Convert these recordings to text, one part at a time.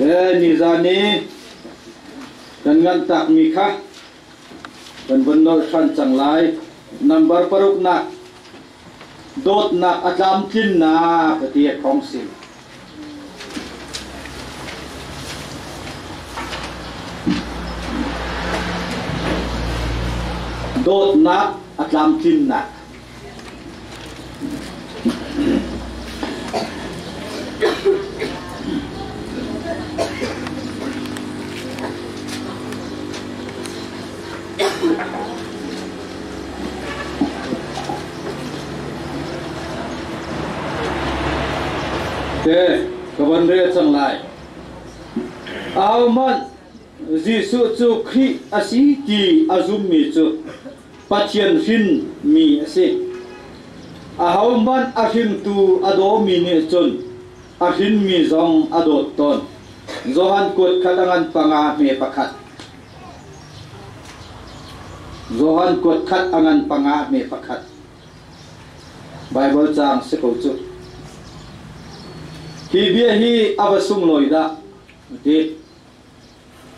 Nizan i kan nganhtakmi kha kan vun nolh ṭhan cang lai. Nambar paruknak, dawtnak a tlamtlinnak a ti a khongsim. Dawtnak a tlamtlinnak. Te, ka van rel cang lai. Ahohmanh Jesuh cu Khrih a si ti a zummi cu Pathian hrinmi a si. Ahohmanh a hringtu a dawmi nih cun a hrinmi zong a dawt tawn. Johan kuat khat a ngan panga hme pakhat. Johan kuat khat a ngan panga hme pakhat. Baibal caang si ko cu. Hi bia hi a va sunglawi dah ti.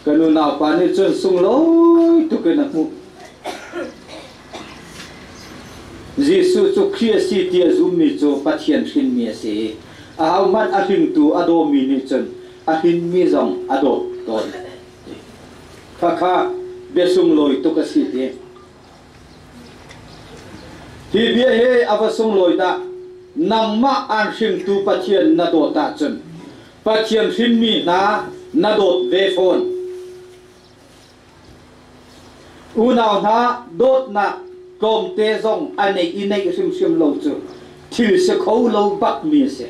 Ka nu naupa nih cun sunglawi tuk in a hmuh. Jesuh cu Khrih a si ti a zummi cu Pathian hrinmi a si i ahohmanh a hringtu a dawmi nih cun a hrinmi zong a dawt tawn. Khakha bia sunglawi tuk a si ti. Hi bia hi a va sunglawi dah! Nangmah aan hringtu Pathian na dawt ahcun Pathian hrinmi hna na dawt ve fawn. Unau hna dawtnak tlawmte zong a neih i neih hrimhrim lo cu thil si kho lo bakmi a si.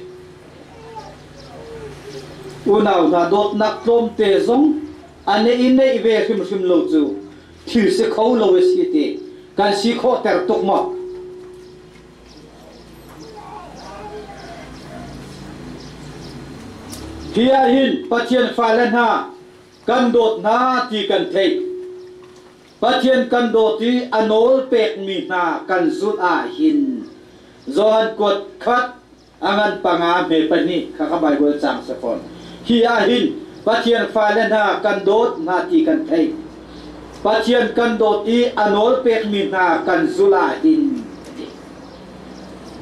Unau hna dawtnak tlawmte zong a neih i neih ve hrimhrim lo cu thil si kho lo a si ti kan si khawhter tuk maw? Hi ahhin Pathian fale hna kan dawt hna ti kan theih. Pathian kan dawt i a nawl pekmi hna kan zulh ahhin Johan kuat khat a ngan panga hme pahnih kha ka Baibal caang si fawn. Hi ahhin Pathian fale hna kan dawt hna ti kan theih. Pathian kan dawt i a nawl pekmi hna kan zulh ahhin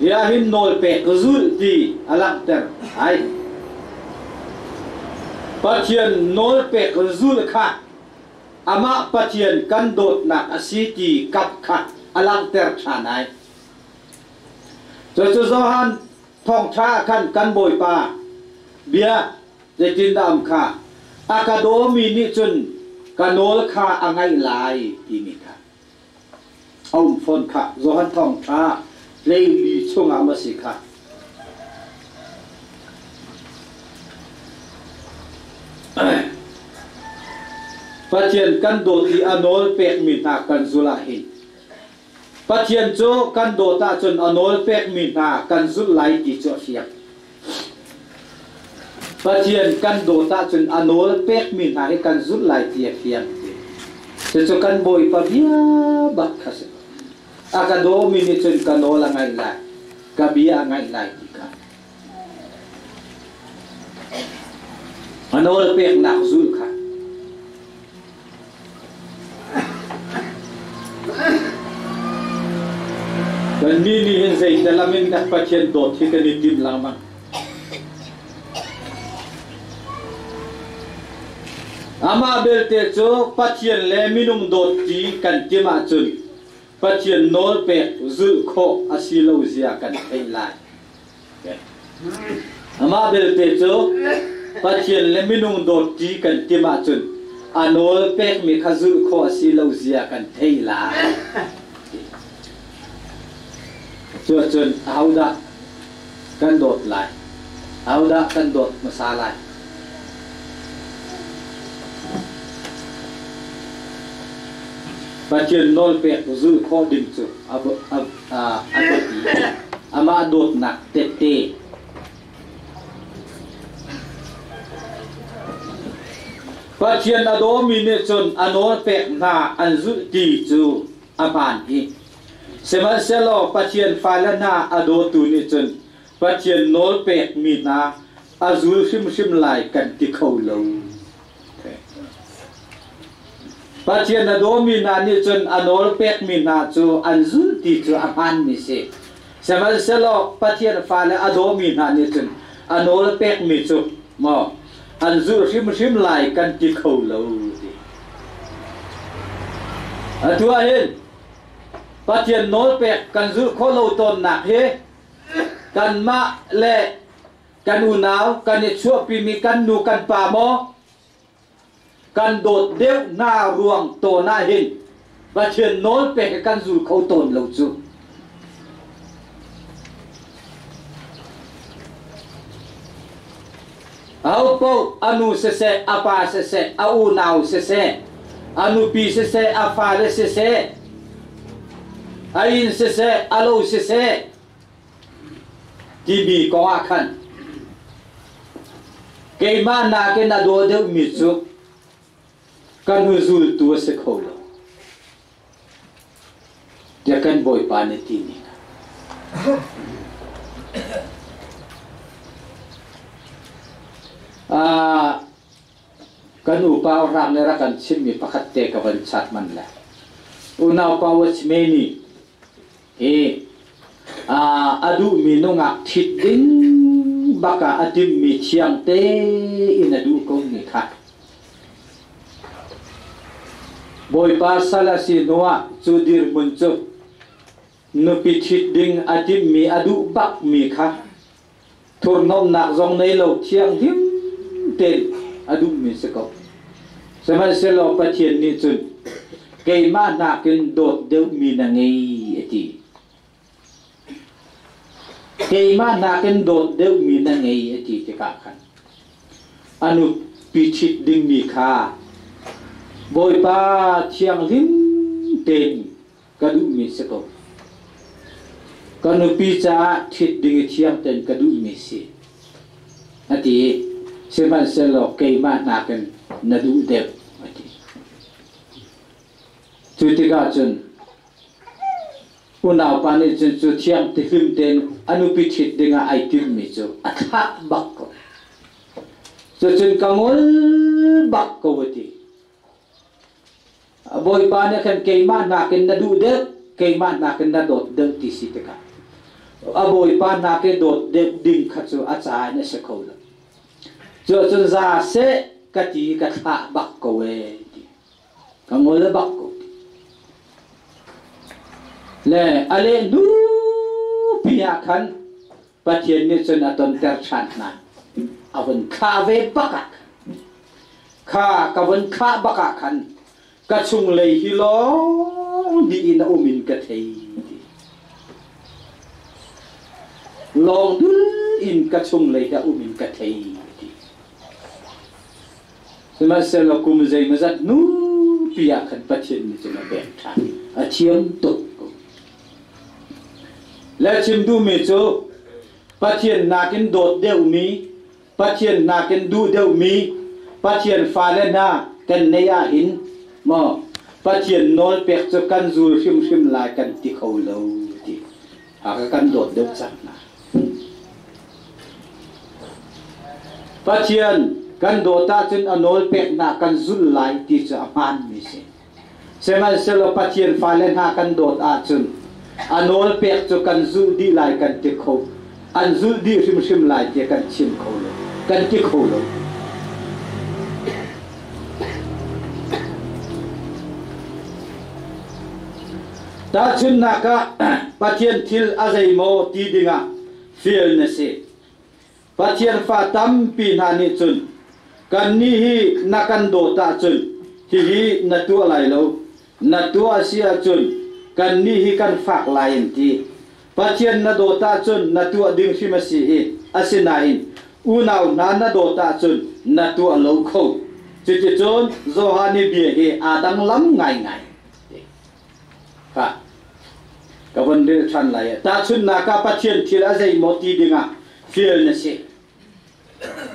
Hi ahhin nawlpek zulh ti a langhter ai. Pathian nawlpek zulh kha amah Pathian kan dawtnak a si ti kap kha a langhter ṭhan ai. Cucu Johan thawngṭha khan kan Bawipa bia zeitindah um kha a ka dawmi nih cun ka nawl kha a ngaih lai timi kha. A um fawn khah. Johan Thawngṭha hleili chungah maw si kha? Pathian kan dawt i a nawl pekmi hna kan zulh ahhin Pathian cu kan dawt ahcun a nawl pekmi hna kan zulh lai ti cu a fiang. Pathian kan dawt ahcun a nawl pekmi hna hi kan zulh lai ti a fiang ti. Cucu kan Bawipa bia bak kha si. A ka dawmi nih cun ka nawl a ngaih lai, ka bia a ngaih lai ti kha. A nawl peknak zulh kha. Kannih nih hin zeitelam in dah Pathian dawt hi kan i timh lengmang? Amah belte cu Pathian le minung dawt ti kan timh ahcun Pathian nawl pek zulh khawh a si lo zia kan theih lai. Amah belte cu Pathian le minung dawt ṭi kan timh ahcun a nawl pekmi kha zulh khawh a si lo zia kan thei lai. Cuacun ahodah kan dawt lai? Ahodah kan dawt hmasa lai? Pathian nawlpek zulh khawh ding cu a biapi. Amah dawtnak tette. Pathian a dawmi nih cun a nawlpek hna an zulh ti cu a hmaan i sihmanhsehlaw Pathian fale hna a dawtu nih cun Pathian nawlpekmi hna a zul hrimhrim lai kan ti kho lo. Pathian a dawmi hna nih cun a nawl pekmi hna cu an zul ti cu a hmaanmi si. Sihmanhsehlaw Pathian fale a dawmi hna nih cun a nawl pekmi cu maw an zulh hrimhrim lai kan ti kho lo ti. Atu ahhin Pathian nawlpek kan zulh khawh lo tawnnak hi kanmah le kan unau kan i chuahpimi kan nu kan pa maw kan dawt deuh hna ruang tawn ah hin Pathian nawl pek kan zul kho tawn lo cu. Aho paoh a nu siseh, a pa siseh, a unau siseh, a nupi siseh, a fale siseh, a inn siseh, a lo siseh, timi kong ah khan keimah nakin a daw deuhmi cu ka hnuzultu a si kho lo tiah kan Bawipa nih timi kan upa rak nih rak kan chimmi pakhat te ka van chat man le unau pa Watchmeni hi a duhmi nungak ṭhit ding bak ah a timmi thiang tein a duh komi kha Bawipa sal a si hnuah cu dirhmun cu nupi ṭhit ding a timmi a duh bakmi kha thurhnawmhnak zong nei lo thianghlim tein a duhmi si ko. Sihmanhsehlaw Pathian nih cun keimah nakin dawt deuhmi na ngei a ti. Keimah nakin dawt deuhmi na ngei a ti tikah khan a nupi ṭhit dingmi kha Bawipa thianghlim tein ka duhmi si ko. Ka nupi caah ṭhit ding i thiang tein ka duhmi si. A ti i sihmanhsehlaw keimah nakin na duh deuh a ti. Cu tikah cun unaupa nih cun cu thiang tihlim tein a nupi ṭhit dingah ai timmi cu a thlah bak ko. Cucun ka ngol bak ko a ti. Bawipa nih khan keimah nakin na duh deuh, keimah nakin na dawt deuh ti si tikah a Bawipa nakin dawt deuh ding kha cu a ca in a si kho lo. Cu cun za seh ka ti ka thlah bak ko ee ti. Ka ngol bak ko ti. Le a leh hnu pi ah khan Pathian nih cun a tonter ṭhan hna. A vun thlah ve bak ah kha ka vun thlah bak ah khan ka chunglei hi lawng dih in a um in ka thei ti. Lawng dul in ka chunglei hi a um in ka thei ti. Sihmanhsehlaw kum zeimawzat hnu pi ah khan Pathian nih cun a pek ṭhan. A thiam tuk ko. Le chim duhmi cu Pathian nakin dawt deuhmi, Pathian nakin duh deuhmi, Pathian fale hna kan neih ahhin maw Pathian nawl pek cu kan zul hrimhrim lai kan ti kho lo ti a kan dawt deuh cang hna. Pathian kan dawt ahcun a nawl peknak kan zulh lai ti cu a hmaanmi si. Sihmanhsehlaw Pathian fale hna kan dawt ahcun a nawl pek cu kan zulh dih lai kan ti kho. An zulh dih hrimhrim lai tiah kan chim kho lo. Kan ti kho lo. Tahchunhnak ah Pathian thil a zeimaw ti dingah fial na si. Pathian fa tampi hna nih cun kannih hi na kan dawt ahcun hihi na tuah lai lo, na tuah a si ahcun kannih hi kan fak lai an ti. Pathian na dawt ahcun na tuah ding hrim a si i asinain unau hna na dawt ahcun na tuah lo kho. Cuticun Johan i bia hi aa danglam ngaingai. Ka ka von rel ṭhan lai. Tahchunhnak ah Pathian thil a zeimaw ti dingah fial na si.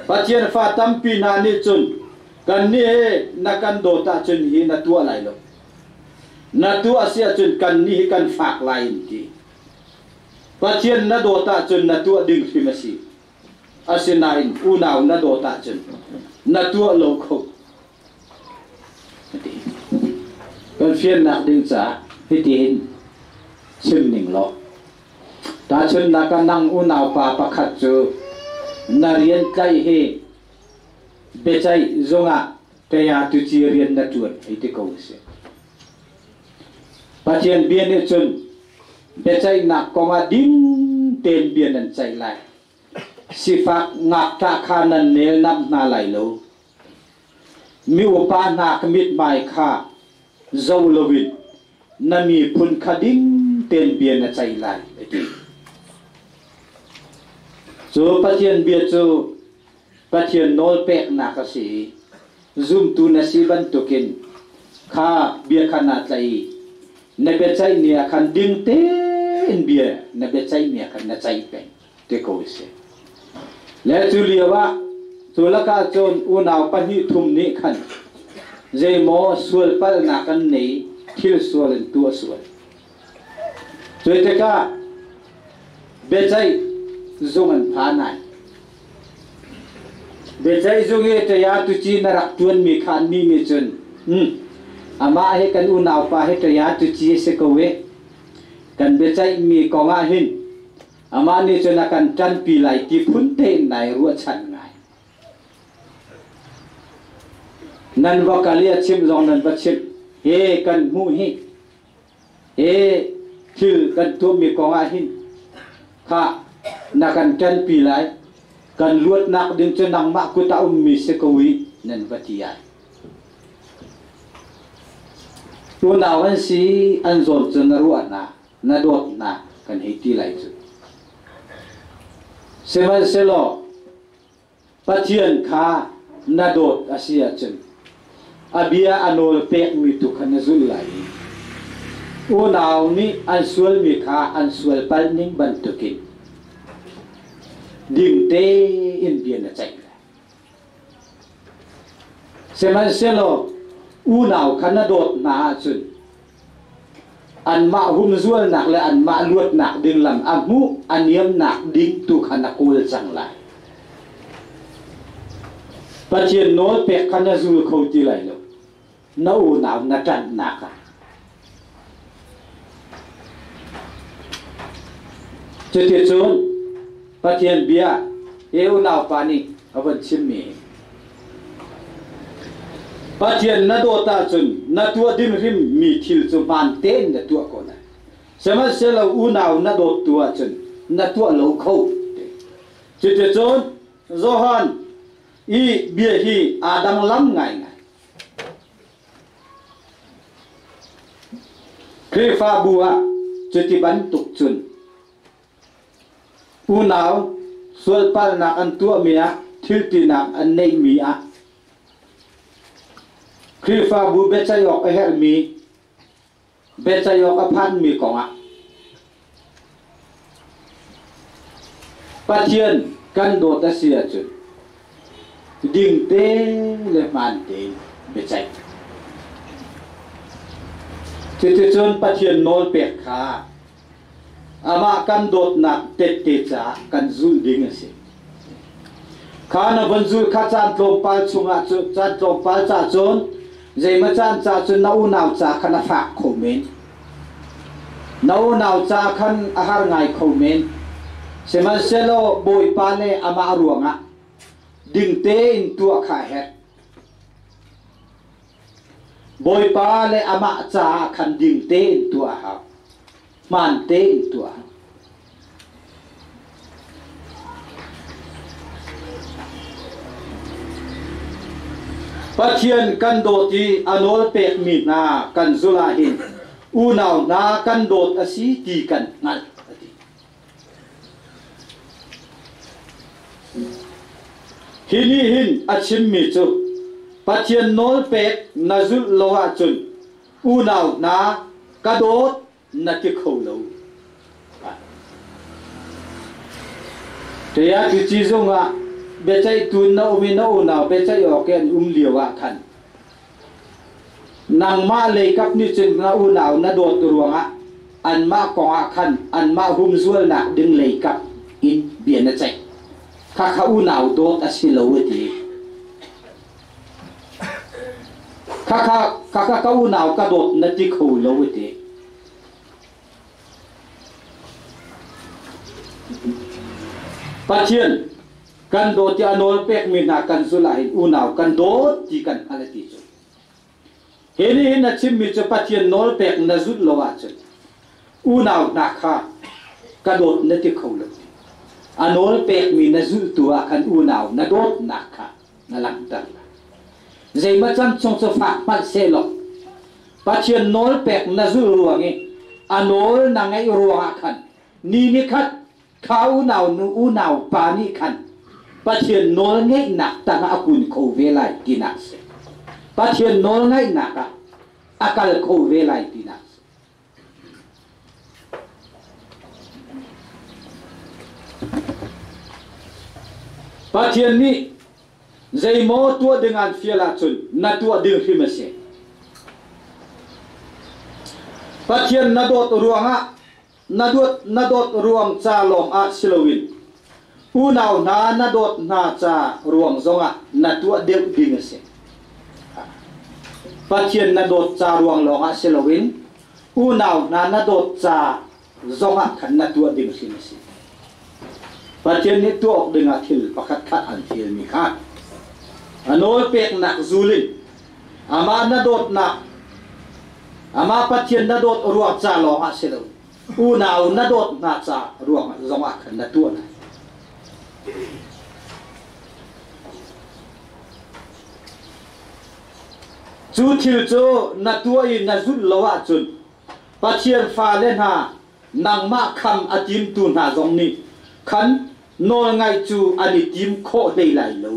Pathian fa tampi hna nih cun kannih he na kan dawt ahcun hi na tuah lai lo. Na tuah si ahcun kannih hi kan fak lai in ti. Pathian na dawt ahcun na tuah ding hrim a si. Asinain unau na dawt ahcun na tuah lo kho. Ati. Kan fiannak ding caah hitihin chim ning law. Tahchunhnak ah nang unaupa pakhat cu na rian tlaih hi biaceih zungah kaya tuci rian na ṭuan hei ti ko usih. Pathian bia nih cun biaceihnak kongah ding tein bia nan ceih lai. Sifak ngakṭah kha nan nelnamh hna lai lo. Mi upa hna ka mithmai kha zo loin na miphun kha ding tein bia na ceih lai, a ti. Cu Pathian bia cu Pathian nawl peknak a si i zumtu na si bantukin kha bia kha naa tlaih i na biaceih ni ah khan ding tein bia na biaceih ni ah khan na ceih peng ti ko a si. Le cu lio ah cu lakah cun unau pahnih thum nih khan zeimaw sual palhnak an nei, thil sual in tuah sual. Cu tikah biaceih zung an phan ai. Biaceih zung i ṭaya tuci na rak ṭuanmi kha annih nih cun, amah hi kan unaupa hi ṭaya tuci a si ko i kan biaceihmi kong ah hin amah nih cun a kan ṭanpi lai ti phun tein nai ruahchan ngai. Nan va kal i a chimh zong nan va chimh. Hi kan hmuh hi Hi thil kan tuahmi kong ah hin khah na kan ṭanpi lai, kan luatnak ding cu nangmah kut ah ummi si ko i nan va ti ai. Unau an si an zawn cu na ruah hna, na dawt hna kan hei ti lai cu. Sihmanhsehlaw Pathian kha na dawt a si ahcun a bia a nawl pekmi tu kha na zulh lai i unau nih an sualmi kha an sual palh ning bantukin ding tein bia na ceih lai. Sihmanhsehlaw unau kha na dawt hna ahcun Anmah humzualnak le anmah luatnak ding lam a hmuh a niamnak ding tu kha na kawl cang lai. Pathian nawl pek kha na zul kho ti lai lo. Na unau na ṭanhnak ah. Cuticun Pathian bia he unaupa nih a von chimmi Pathian na dawt ahcun na tuah ding hrimmi thil cu hmaan tein na tuah ko lai. Sihmanhsehlaw unau na dawt tu ahcun na tuah lo kho. Cuticun Johan i bia hi aa dang lam ngaingai. Khrihfabu ah cuti bantuk cun Unau sualpalnak an tuahmi ah thiltinak an neihmi ah Khrihfabu biaceih awk a herhmi biaceih awk a phanmi kongah Pathian kan dawt a si ahcun dingte le hmaan tein biaceih. Cuticun Pathian nawlpek kha Amah kan dawtnak tette caah kan zulh ding a si. Kha na von zulh kha caan tlawmpal chungah cu caan tlawmpal ca cun zeimaw caan ca cun na unau ca khan a fak kho men. Na unau ca khan a har ngai kho men. Sihmanhsehlaw Bawipa le amah ruangah ding tein tuah kha a herh. Bawipa le amah caah khan ding tein tuah a hau. Hmaan tein tuah a hau. Pathian kan dawt i a nawl pekmi hna kan zulh ahhin unau hna kan dawt a si ti kan hngalh a ti. Hi nih hin a chimmi cu Pathian nawlpek na zulh lo ahcun unau hna ka dawt na ti kho lo. Kei cu ci zungah biaceihtu na um i na unau biaceih awk i an um lio ah khan nangmah leikap nih cun na unau na dawt ruangah anmah kong ah khan anmah humzualnak ding leikap in bia na ceih. Khakha unau dawt a si lo a ti. Khakha khakha ka unau ka dawt na ti kho lo a ti. Pathian kan dawt i a nawl pekmi hna kan zulh ahhin unau kan dawt ti kan hngalh a ti cu. Hi nih hin a chimmi cu Pathian nawl pek na zulh lo ahcun unau hna kha ka dawt na ti kho lo. A nawl pekmi na zulhtu ah khan unau na dawtnak kha na langhter lai. Zeimaw can chung cu fak hmanh sehlaw Pathian nawl pek na zulh ruang i a nawl na ngaih ruangah khan ni ni khat kha unau nu unau pa nih khan Pathian nawl ngeihnak tangah a kun kho ve lai tinak si. Pathian nawl ngaihnak ah a kal kho ve lai tinak si. Pathian nih zeimaw tuah ding an fial ahcun na tuah ding hrim a si. Pathian na dawt ruangah na dawt na dawt ruang ca lawng ah si loin unau hna na dawt hna ca ruang zongah na tuah deuh ding a si. Pathian na dawt ca ruang lawng ah si loin unau hna na dawt ca zongah khan na tuah ding hrim a si. Pathian nih tuah awk dingah thil pakhat khat an fialmi kha a nawl peknak zul in amah na dawtnak amah Pathian na dawt ruang ca lawng ah si lo unau na dawt hna ca ruang zongah khan na tuah lai. Cu thil cu na tuah i na zulh lo ahcun Pathian fale hna nangmah kham a timtu hna zong nih khan nawlngaih cu an i tim khawh hlei lai lo.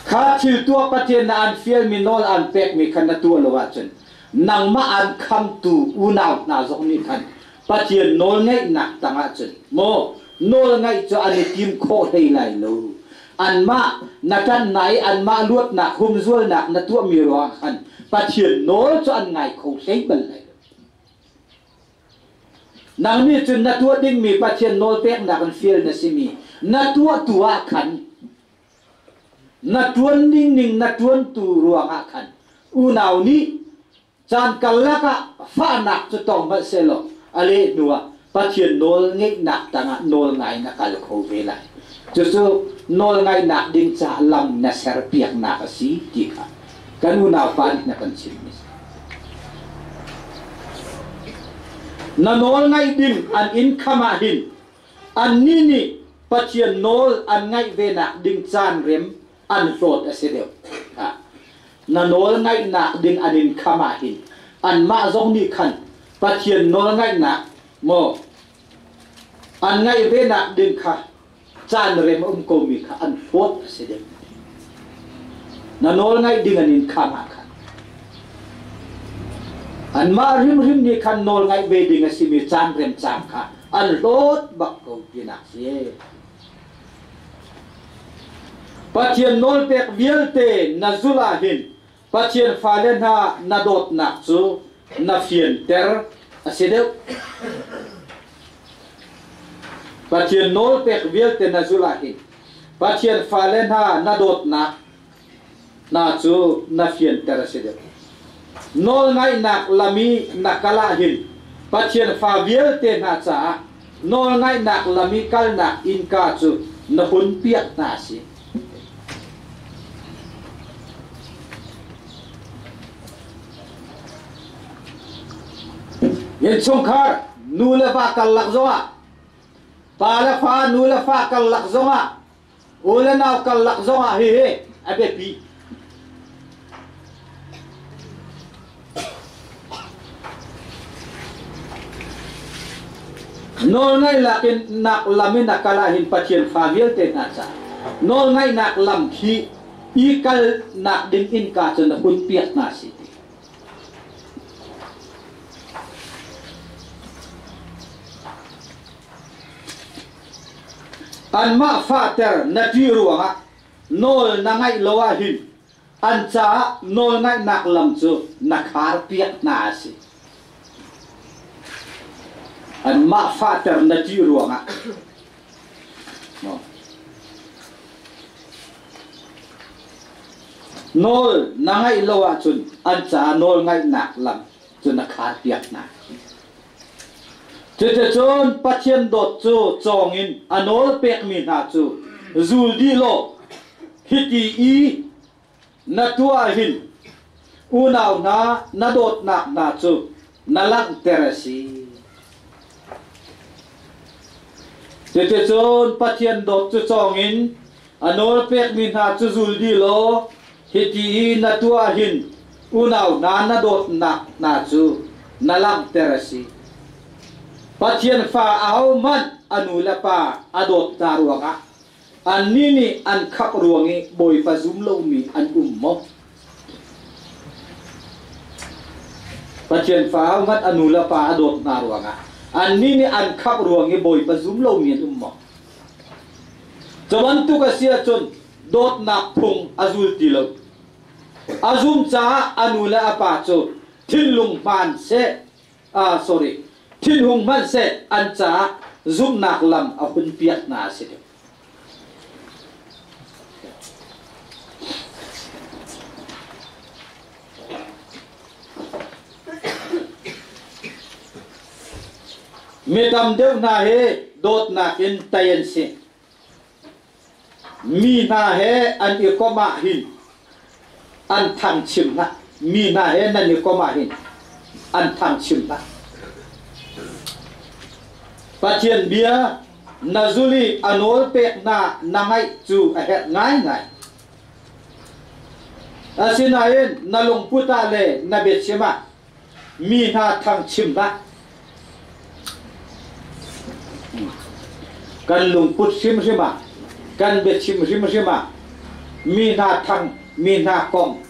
Kha thil tuah Pathian na an fialmi nawl an pekmi kha na tuah lo ahcun nangmah an khamtu unau hna zong nih khan Pathian nawlngeihnak tangah cun maw nawlngaih cu an i tim khawh hlei lai lo. Anmah na ṭanhna i anmah luatnak humzualnak na tuahmi ruangah khan Pathian nawl cu an ngai kho hlei bal lai lo. Nang nih cun na tuah dingmi Pathian nawlpeknak in fial na simi na tuahtu ah khan na ṭuan ning ning na ṭuantu ruangah khan unau nih caan karlak ah fahnak cu tong hmanh sehlaw a leh hnuah Pathian nawl ngeihnak tangah nawl ngai na kal kho ve lai. Cucu nawl ngaihnak ding caah lam na serpiaknak a si ti kha kan unau pa nih na kan chimmi si. Na nawl ngaih ding an inn kham ah hin annih nih Pathian nawl an ngaih ve nak ding caan rem an hlawt a si deuh. Na nawl ngaihnak ding an in kham ah hin anmah zong nih khan Pathian nawl ngaihnak maw an ngaih ve nak ding kha caan rem a um komi kha an hlawt a si deuh. Na nawl ngaih ding an in kham ah khan anmah hrimhrim nih khan nawl ngaih ve ding a simi caan rem caan kha an hlawt bak ko tinak si. Pathian nawlpek vialte na zulh ahhin Pathian fale hna na dawtnak cu na fianter a si deuh. Pathian nawlpek vialte na zulh ahhin Pathian fale hna na dawtnak hna cu na fianter a si deuh. Nawlngaihnak lam i na kal ahhin Pathian fa vialte hna caah nawlngaihnak lam i kalnak innka cu na hun piak hna a si. Innchungkhar nu le va karlak zongah pa le fa nu le fa karlak zongah U le nau karlak zongah hihi a biapi. Nawlngaihnak in nak lam in a kal ahhin Pathian fa vialte hna caah nawlngaihnak lam khi i kalnak ding innka cu na hun piak hna si ti. Anmah fahter na ṭih ruangah nawl na ngaih lo ahhin an caah nawlngaihnak lam cu na kharpiak hna a si. Anmah fahter na ṭih ruangah. Nawl na ngaih lo ahcun an caah nawl ngaihnak lam cu na kharpiak hna. Cuticun Pathian dawt cu cawng in a nawl pekmi hna cu zul dih law hiti i na tuah hin unau hna na dawtnak hna cu na langhter a si. Cuticun Pathian dawt cu cawng in a nawl pekmi hna cu zul dih law hiti i na tuah hin unau hna na dawtnak hna cu na langhter a si. Pathian fa ahohmanh a nu le pa a dawt hna ruangah annih nih an khap ruang i Bawipa zum lomi an um maw? Pathian fa ahohmanh a nu le pa a dawt hna ruangah annih nih an khap ruang i Bawipa zum lomi an um maw? Cu bantuk a si ahcun dawtnak phung a zul ti lo. A zum caah a nu le a pa cu thinlung hmaan seh, ah sorry, thinhung hmanh seh an caah zumhnak lam a hun piak hna a si deuh. Mi tam deuh hna hi dawtnak in tei an si. Mi hna he an i komh ah hin an thangchim hlah. Mi hna he nan i komh ah hin an thangchim hlah. Pathian bia na zul i a nawl pek hna na ngaih cu a herh ngaingai. Asinain na lungput ah le na biachim ah mi hna thangchim hlah. Kan lungput hrimhrim ah, kan biachim hrimhrim ah mi hna thang, mi hna kong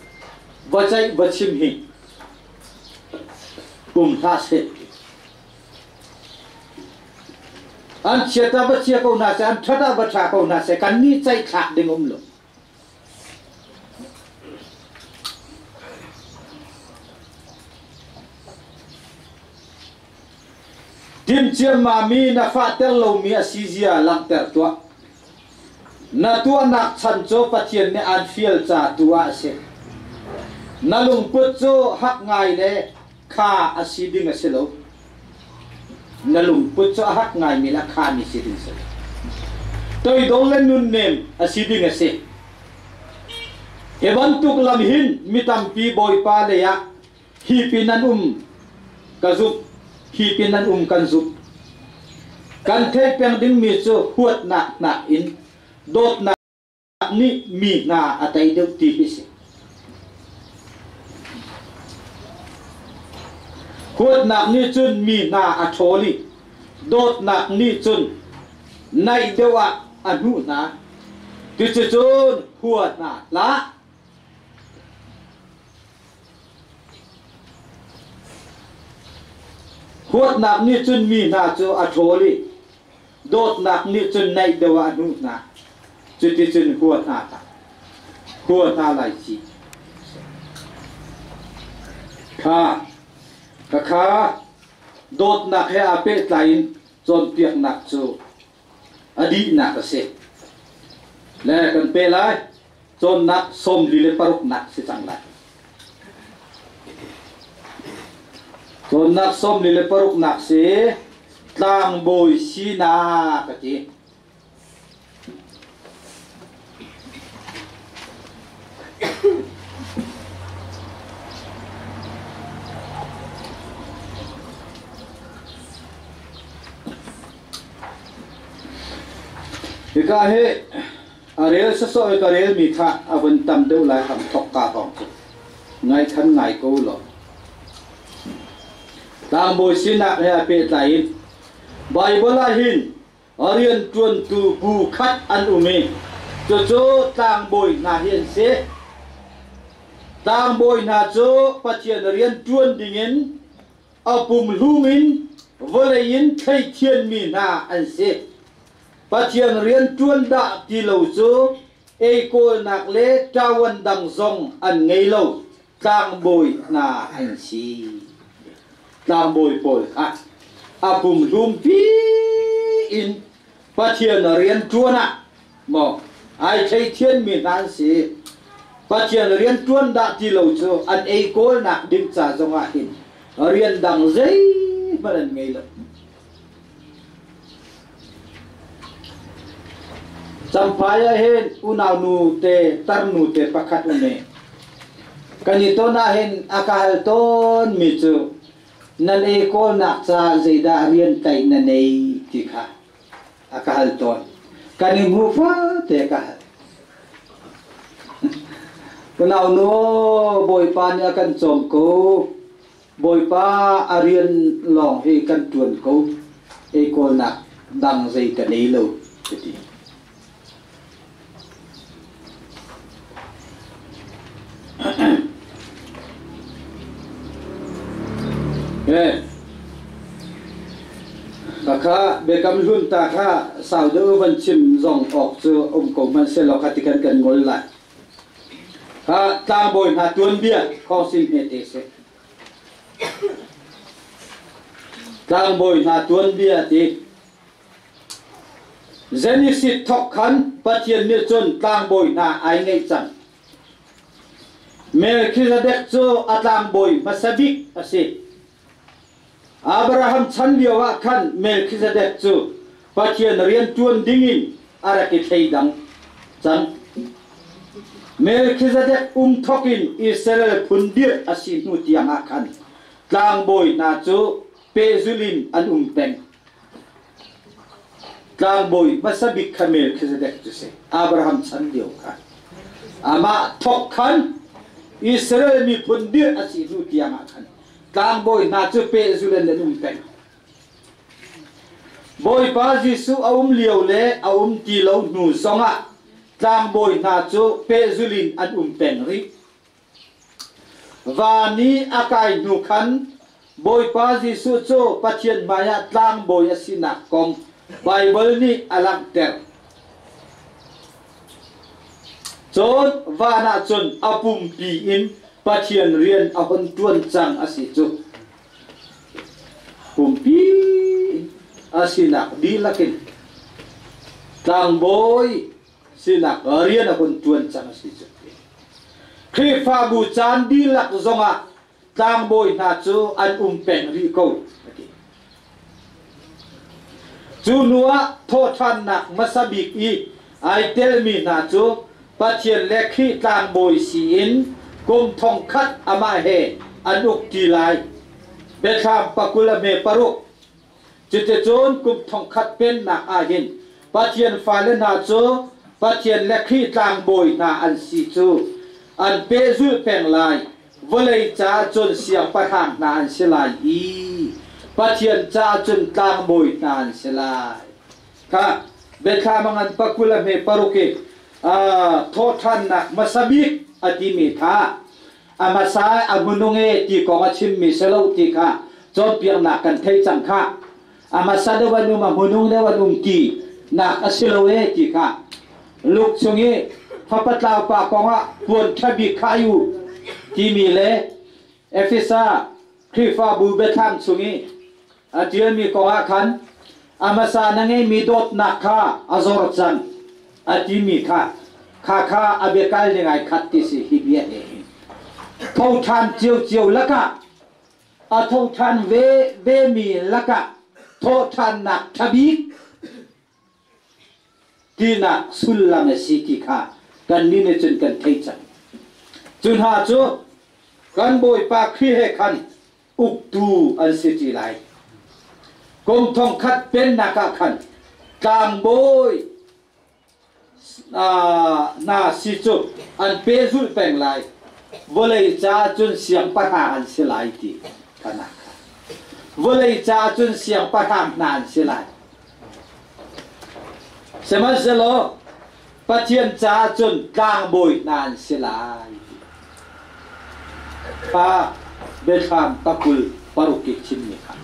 va ceih va chim hi um hlah seh. An chiat ah va chia ko hna seh, an ṭhat ah va ṭha ko hna seh, kannih ceih thlak ding um lo. Timhciammami na fahter lomi a si zia langhter tuah. Na tuahnak chan cu Pathian nih aan fial ca tu ah a si. Na lungput cu hak ngai le kha a si ding a si lo. Na lungput cu a hak ngaimi le a khami si ding a si. Toidor le nunnem a si ding a si. Hi bantuk lam hin mi tampi Bawipa lei ah hi pin an um ka zumh, hi pin an um kan zumh. Kan theih peng dingmi cu huatnak nakin dawtnak nih mi hna a tei deuh ti hi si. Huatnak nih cun mi hna a ṭhawl i dawtnak nih cun naih deuh ah a hnuh hna. Cuticun hua hna hlah. Huatnak nih cun mi hna cu a ṭhawl i Dawtnak nih cun naih deuh ah a hnuh hna. Cuticun hua hna hlah. Hua hna lai ci. Kha, khakha dawtnak he aa pehtlai in cawnpiaknak cu a dihnak a si. Le kan pe lai. Cawnnak 46nak si cang lai. Cawnnak 46nak si tlangbawi sinak a ti. Hika hi A rel sawsawh i ka relmi kha a vun tam deuh lai hram thok ka hrawng cu ngai khan ngai ko law. Tlangbawi sinak he a pehtlai in Baibal ah hin rianṭuantu bu khat an um i cucu tlangbawi hna hi an si. Tlangbawi hna cu Pathian rian ṭuan dingin a pumhlum in vawlei in thleithianmi hna an si. Pathian rian ṭuan dah ti lo cu ei kawlnak le ṭawan dang zong an ngei lo. Tlangbawi hna an si. Tlangbawi pawl kha a pumhlum pi in Pathian rian ṭuan ah maw ai theithianmi hna an si. Pathian rian ṭuan dah ti lo cu an ei kawlnak ding ca zongah hin rian dang zeihmanh an ngei lo. Champhai ah hin unau nu te tarnu te pakhat um e. Kan i ton ah hin a ka hal tawn mi cu nan ei kawlnak ca zeidah rian tlaih na nei ti kha a ka hal tawn. Kan i hmu fate ka hal. Unau nu Bawipa nih a kan cawm ko. Bawipa a rian lawng hi kan ṭuan ko. Ei kawlnak dang zei ka nei lo ka ti. Khakha biakam hlun ta kha sau deuh van chim zong awk cu um ko hmanh sehlaw kha ti kan kan ngol lai. Kha tlangbawi hna tuanbia khawngsil hme te si. Tlangbawi hna tuanbia ti Genesis thawk khan Pathian nih cun tlangbawi hna ai ngeih cang. Melchizedek cu a tlangbawi hmasa bik a si. Abraham chan lio ah khan Melchizedek cu Pathian rian ṭuan dingin a rak i thleidang cang. Melchizedek um thawk in Israel phun dirh a si hnu tiang ah khan tlangbawi hna cu pehzulh in an um peng. Tlangbawi hmasa bik kha Melchizedek cu si. Abraham chan lio kha. Amah thawk khan Israel miphun dirh a si hnu tiang ah khan tlangbawi hna cu pehzul in an um peng. Bawipa Jesuh a um lio le a um ti lo hnu zongah tlangbawi hna cu pehzul in an um peng rih. Van i a kai hnu khan Bawipa Jesuh cu Pathian hmaiah tlangbawi a sinak kong Baibal nih a langhter. Cun van ah cun a pumpi in Pathian rian a hun ṭuan cang a si cu. Pumpi a sinak dihlak in tlangbawi sinak rian a hun ṭuan cang a si cu. Khrihfabu caan dihlak zongah tlangbawi hna cu an um peng rih ko a ti. Cu hnu ah thawhṭhannak hmasa bik i ai telmi hna cu Pathian le Khrih tlangbawi si in kum thongkhat amah he an uk ṭi lai. Biathlam pakul a hme paruk. Cuticun kum thongkhat pennak ah hin Pathian fale hna cu Pathian le Khrih tlangbawi hna an si cu an pehzulh peng lai. Vawlei caah cun siangpahrang hna an si lai i Pathian caah cun tlangbawi hna an si lai. Kha biathlam a ngan pakul a hme paruk i thawhṭhannak hmasa bik a timi kha a hmasa a hmunung e ti kong a chimmi si lo ti kha cawnpiaknak kan thei cang kha. A hmasa deuh an um, a hmunung deuh an um ti nak a si lo e ti kha. Luk chung i fapatlau pa kongah puan ṭha bik kha ai u timi le Efesa Khrihfabu biathlam chung i a ṭialmi kongah khan a hmasa na ngeimi dawtnak kha a zor cang a timi kha kha kha a biakal ning ai khat ti si hi bia he hin tho ṭhan ciocio lakah a tho ṭhan ve vemi lakah thawhṭhannak ṭha bik tinak sullam a si ti kha kannih nih cun kan thei cang. Cu hna cu kan Bawipa Khrih he khan uktu an si ṭi lai. Kum thongkhat pennak ah khan tlangbawi hna si cu an pehzulh peng lai. Vawlei caah cun siangpahrang an si lai ti kha. Vawlei caah cun siangpahrang hna an si lai. Sihmanhsehlaw Pathian caah cun tlangbawi hna an si lai. Kha biathlam pakul paruk i chimmi kha.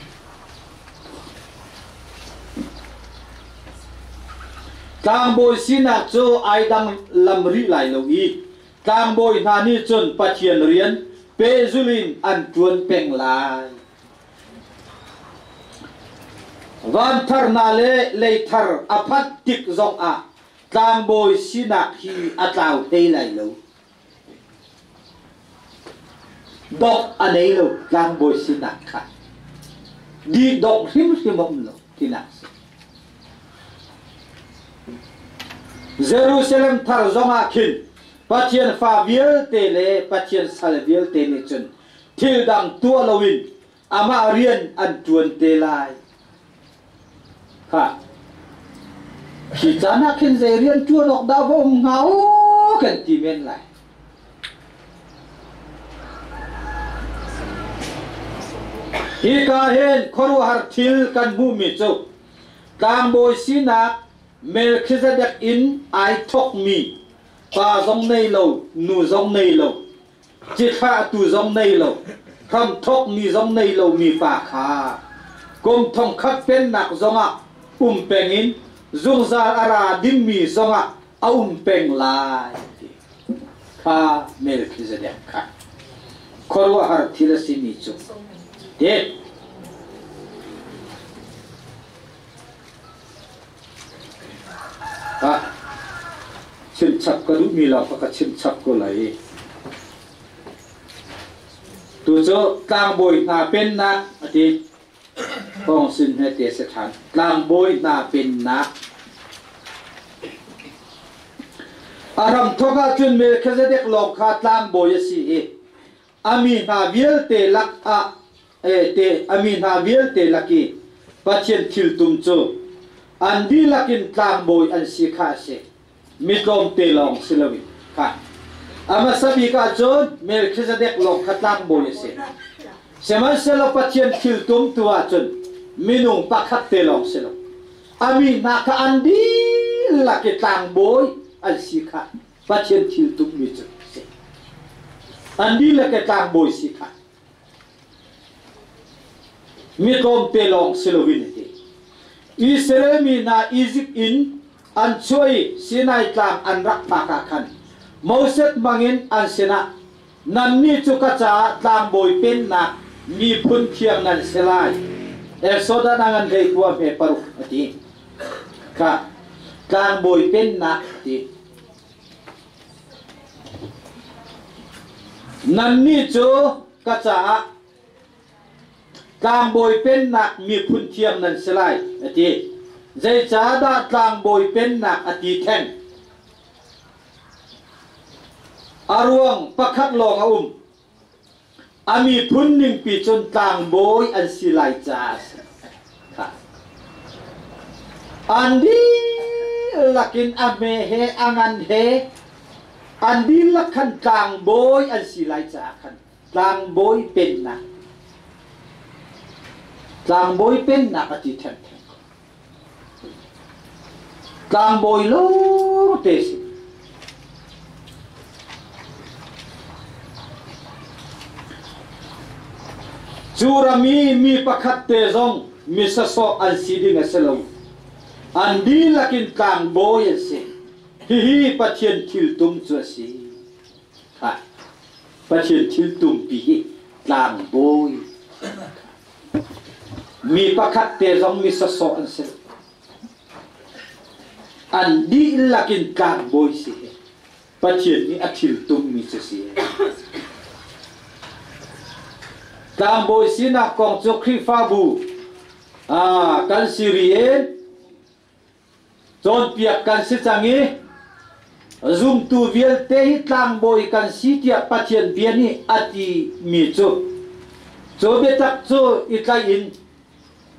Tlangbawi sinak cu ai dang lam rih lai lo i tlangbawi hna nih cun Pathian rian pehzulh in an ṭuan peng lai. Van thar hna le lei thar a phanh tik zongah tlangbawi sinak hi a tlau hlei lai lo. Dok a nei lo tlangbawi sinak kha. Di dok hrimhrim a um lo tinak si. Jerusalem thar zongah khin Pathian fa vialte le Pathian sal vialte nih cun thil dang tuah loin amah rian an ṭuan te lai. Kha khi caan ah khin zei rian ṭuan awk dah va um hnga u kan ti men lai. Hika hin khuaruahhar thil kan hmuhmi cu tlangbawi sinak Melkhizedek in ai thawkmi pa zong nei lo, nu zong nei lo, cithlahtu zong nei lo, hramthawkmi zong nei lomi pa kha kum thongkhat pennak zongah um peng in zungzal a ra dingmi zongah a um peng lai ti kha Melkhizedek kha khuaruahhar thil a simi cu te Ah, chimchap ka duhmi lawng kha ka chimchap ko lai. Tu cu tlangbawi hna pennak a ti. Thawng sin he te si ṭhan. Tlangbawi hna pennak. A hramthawk ahcun Melkhizedek lawng kha tlangbawi a si i a mi hna vialte lak ah te a mi hna vialte lak i Pathian thiltum cu an dihlak in tlangbawi an si kha a si. Mi tlawmte lawng si loin kha. A hmasa bik ahcun Melkhizedek lawng kha tlangbawi a si. Sihmanhsehlaw Pathian thiltum tu ahcun minung pakhat te lawng si lo. A mi hna kha an dihlak i tlangbawi an si kha Pathian thil tummi cu a si. An dihlak i tlangbawi si kha mi tlawmte lawng si loin a ti. Israel mi hna Izipt in an chuah i Sinai tlang an rak phak ah khan Moses hmangin an sinah nannih cu ka caah tlangbawi pennak miphun thiang nan si lai. Exodus a ngan hlei kua hme paruk a ti. Kha tlangbawi pennak a ti. Nannih cu ka caah tlangbawi pennak miphun thiang nan si lai, a ti. Zeicahdah tlangbawi pennak a ti theng? A ruang pakhat lawng a um. A miphun ningpi cun tlangbawi an si lai caah a si. An dihlak in a hme he a ngan he an dihlak khan tlangbawi an si lai caah khan tlangbawi pennak tlangbawi pennak a ti ṭhemṭhem. Tlangbawi lawngte si. Cu ram i mi pakhat te zong mi sasawh an si ding a si lo. An dihlak in tlangbawi an si. Hihi Pathian thiltum cu a si. Ha. Pathian thiltum pi hi tlangbawi. Mi pakhat te zong mi sasawh an si. An dihlak in tlangbawi si hi Pathian nih a thil tummi cu si. Tlangbawi sinak kong cu Khrihfabu kan si rian Cawnpiak kan si cang i zumtu vialte hi tlangbawi kan si tiah Pathian bia nih a timi cu cu biatak cu i tlaih in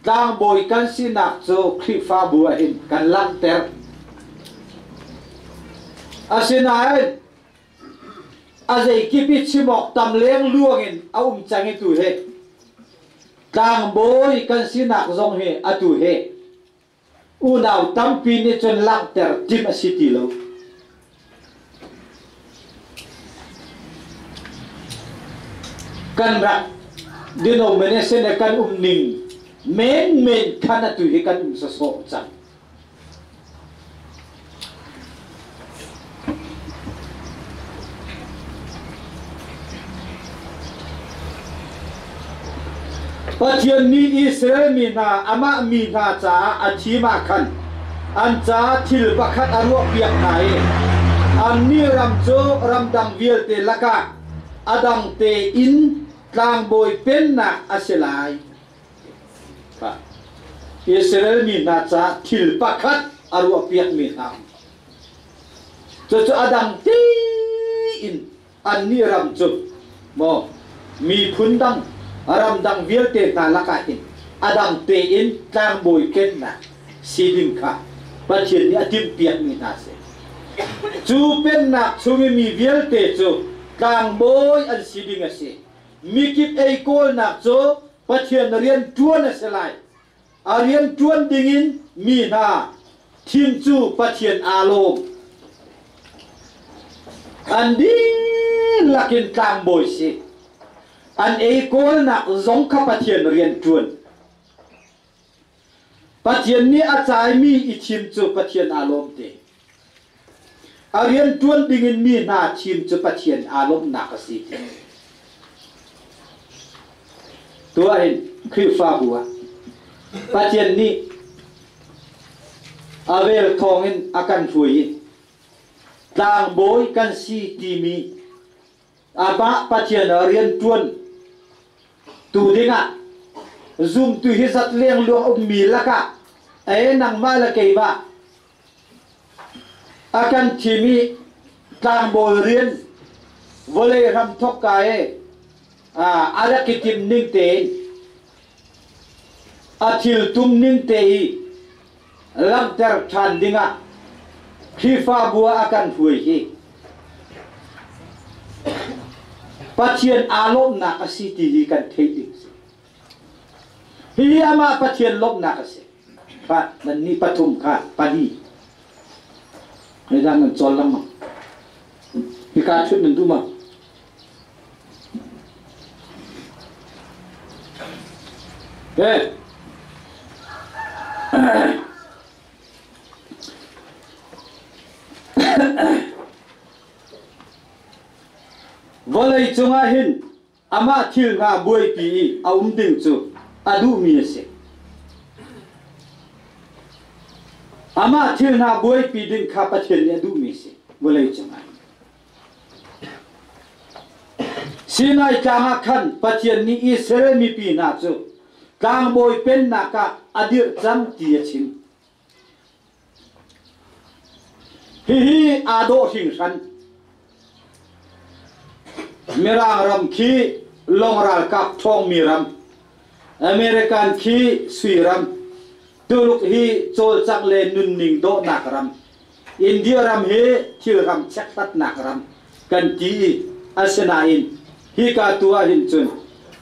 tlangbawi kan sinak cu Khrihfabu ah hin kan langhter. Asinain a zeikip i chim awk tam lengluang in a um cang i tu hi tlangbawi kan sinak zong hi atu hi Unau tampi nih cun langhter timh a si ti lo. Kan rak denomination le kan um ning menmen khan atu hi kan um sawsawh cang. Pathian nih Israel mi hna amah mi hna caah a thim ah khan an caah thil pakhat a ruahpiak hna i annih ram cu ramdang vialte lakah a dang tein tlangbawi pennak a si lai. Israel mi hna caah thil pakhat a ruahpiakmi hna. Cucu a dang tein annih ram cu maw miphun dang ramdang vialte hna lakah hin a dang tein tlangbawi kennak si ding kha Pathian nih a timhpiakmi hna a si. Cu pennak chung i mi vialte cu tlangbawi an si ding a si. Mikip ei kawlnak cu Pathian rian ṭuan a si lai. A rian ṭuan dingin mi hna thim cu Pathian aa lawm. An dihlak in tlangbawi si. An ei kawlnak zong kha Pathian rian ṭuan. Pathian nih a caimi i thim cu Pathian aa lawm te. A rian ṭuan dingin mi hna thim cu Pathian aa lawmhnak a si ti. Tuah hin Khrihfabu ah Pathian nih a vel thawngin a kan hruai i tlangbawi kan si timi amah Pathian rian ṭuan tu dingah zumtu hi zat lengluang ummi lakah e nangmah le keimah A kan thim i tlangbawi rian vawlei hramthawk ka i a rak i timh ning tein a thil tum ning te i langhter ṭhan dingah Khrihfabu ah a kan hruai hi Pathian aa lawmhnak a si ti hi kan theih ding a si. Hihi amah Pathian lawmhnak a si. Kha nannih pathum kha pali zeidah nan cawl lengmang hika ṭhut nan duh ma Hey. Vawlei cungah hin amah thil hna buaipi i a um ding cu a duhmi a si. Amah thil hna buaipi ding kha Pathian nih a duhmi a si vawlei cungah. Sinai tlang ah khan Pathian nih Israel mipi hna cu tlangbawi pennak ah a dirh cang ti a chim. Hihi aa dawh hringhran. Mirang ram khi lawng ralkap ṭhawngmi ram, American khi sui ram, Tuluk hi cawlcangh le nunning dawhnak ram, India ram hi thilram chekhlatnak ram kan ti i asinain hika tu ah hin cun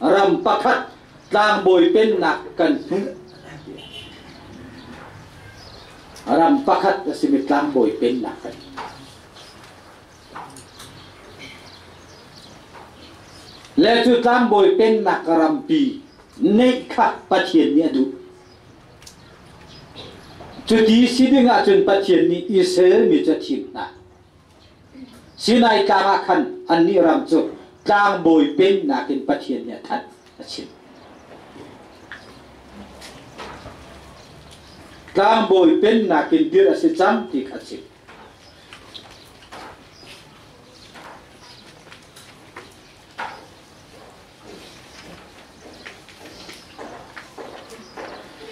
ram pakhat tlangbawi pennak kan hmuh. Ram pakhat a simi tlangbawi pennak kan Le cu tlangbawi pennak rampi neih kha Pathian nih a duh. Cuti si ding ahcun Pathian nih Israel mi cu a thim hna. Sinai tlang ah khan annih ram cu tlangbawi pennak in Pathian nih a thanh, a chim. Tlangbawi pennak in dirh a si cang ti kha a chim.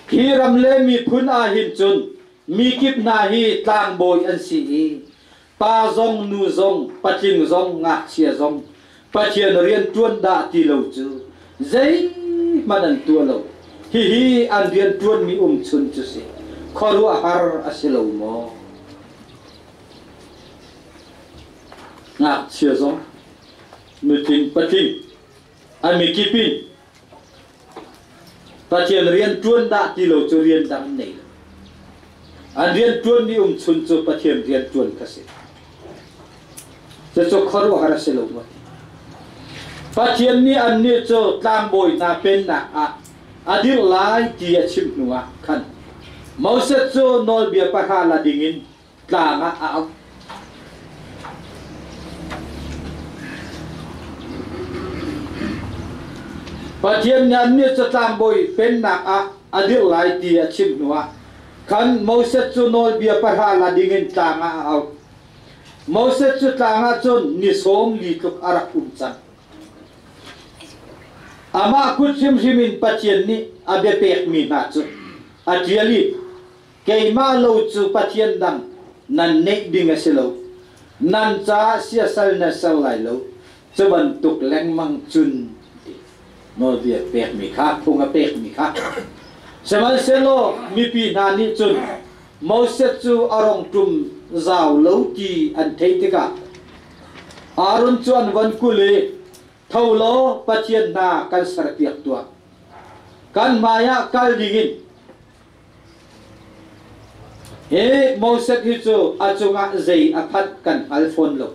Hi ram le miphun ah hin cun mikip hna hi tlangbawi an si i pa zong nu zong patling zong ngakchia zong Pathian rian ṭuan dah ti lo cu zeihmanh an tuah lo. Hihi an rian ṭuanmi umchun cu si. Khuaruahhar a si lo maw? Ngakchia zong nutling patling a mikip in Pathian rian ṭuan dah ti lo cu rian dang an nei lo. An rian ṭuanmi umchun cu Pathian rian ṭuan kha si. Cucu khuaruahhar a si lo maw? Pathian nih annih cu tlangbawi hna pennak ah a dirh lai ti a chim hnuah khan Moses cu nawlbia pahra la dingin tlang ah a auh. Pathian nih annih cu tlangbawi pennak ah a dirh lai ti a chim hnuah khan Moses cu nawlbia pahra la dingin tlang ah a auh. Moses cu tlang ah cun ni 40 tluk a rak um cang. Amah kut hrimhrim in Pathian nih a bia pekmi hna cu a ṭial i keimah lo cu Pathian dang nan neih ding a si lo. Nan caah siasal na ser lai lo. Cu bantuk lengmang cun nawlbia pekmi kha phung a pekmi kha. Sihmanhsehlaw mipi hna nih cun Moses cu a rong ṭum zau lo ti an theih tikah Aaron cu an von kul i Tho law Pathian hna kan serpiak tuah. Kan hmaiah kal dingin hi Moses hi cu a cungah zei a phanh kan hngal fawn lo.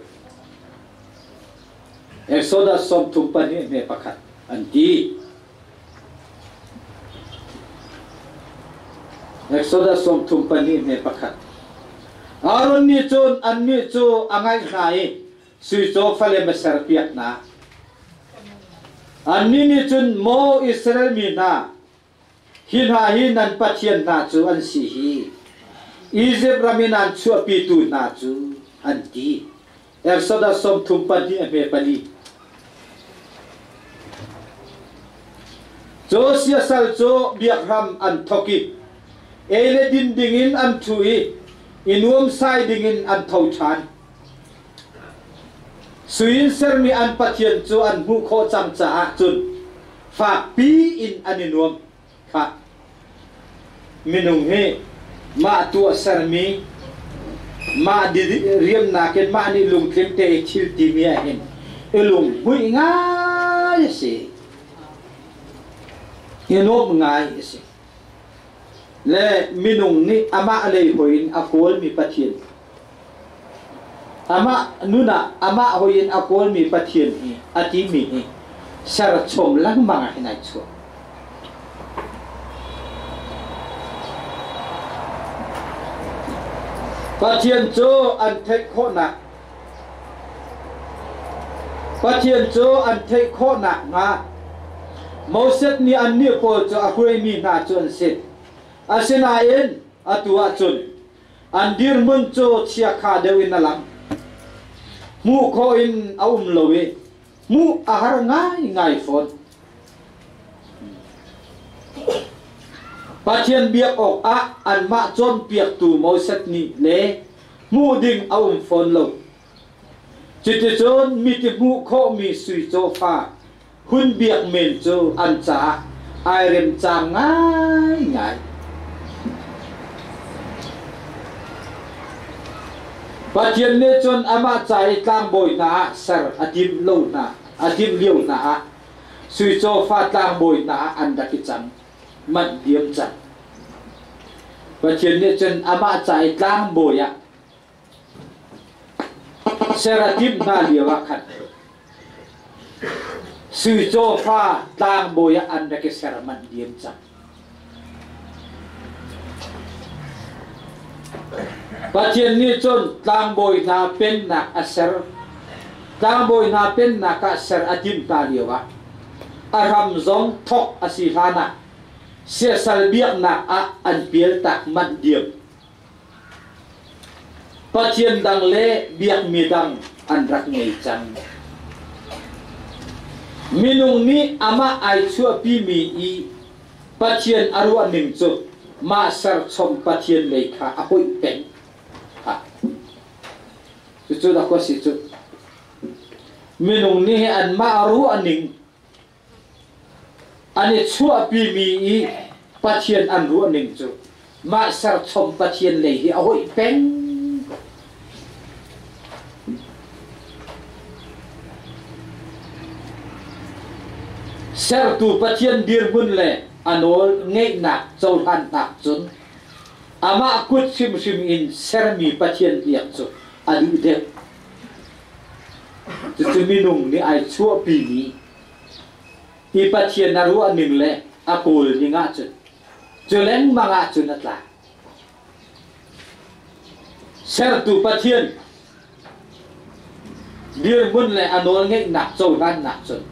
Exodus 32 hme pakhat an ti. Exodus 32 hme pakhat. Aaron nih cun annih cu a ngaih hna i sui caw falem a serpiak hna. Annih nih cun maw Israel mi hna, hi hna hi nan pathian hna cu an si hi. Izipt ram in an chuahpitu hna cu an ti. Exodus 34 a hme pali. Cu siasal cu biakhram an thawk i ei le din dingin an ṭhu i i nuamsai dingin an tho ṭhan. Sui in sermi an pathian cu an hmuh khawh cang caah cun fakpi in an i nuam. Khah! Minung hi mah tuah sermi, mah riamnak in mah nih lungtling te i thil timi ah hin i lunghmuih ngai a si. I nuamh ngai a si. Le minung nih amah lei hoi in a kawlmi Pathian amah nun ah amah hoi in a kawlmi Pathian hi a timi hi serchom lengmang ah hin ai chuah. Pathian cu an theih khawhnak Pathian cu an theih khawh nakhnga Moses nih annih pawl cu a hruaimi hna cu an si. Asinain atu ahcun an dirhmun cu chiakha deuh in a lang. Hmuh khawh in a um lo i hmuh a har ngaingai fawn. Pathian biak awkah anmah cawnpiaktu Moses nih le hmuh ding a um fawn lo. Cuticun mit i hmuh khawhmi sui cawfa hun biak men cu an caah ai remcang ngaingai. Pathian nih cun amah ca i tlangbawi hna ah ser a timh lo hna, a timh lio hna ah sui cawfa tlangbawi hna ah an rak i cang, manh diam cang. Pathian nih cun amah ca i tlangbawi ah ser a timh hna lio ah khan sui cawfa tlangbawi ah an rak i ser manh diam cang. Pathian nih cun tlangbawi hna pennak a ser. Tlangbawi hna pennak ah ser a timh hna lio ah a ram zong thawk a si hlan ah siasal biaknak ah an pialtak manh diam. Pathian dang le biakmi dang an rak ngei cang. Minung nih amah ai chuahpimi i Pathian a ruahning cu mah serchom Pathian lei kha a hoih peng. Ha. Cucu dah khua si cu. Minung nih anmah ruahning An i chuahpimi i Pathian an ruahning cu mah serchom Pathian lei hi a hoih peng ko. Sertu Pathian dirhmun le a nawl ngeihnak cohlannak cun amah kut hrimhrim in sermi Pathian biak cu a duh deuh. Cucu minung nih ai chuahpimi hi Pathian a ruahning le a kawlning ahcun cu lengmang ahcun a tla. Sertu Pathian dirhmun le a nawlngeihnak cohlannak cun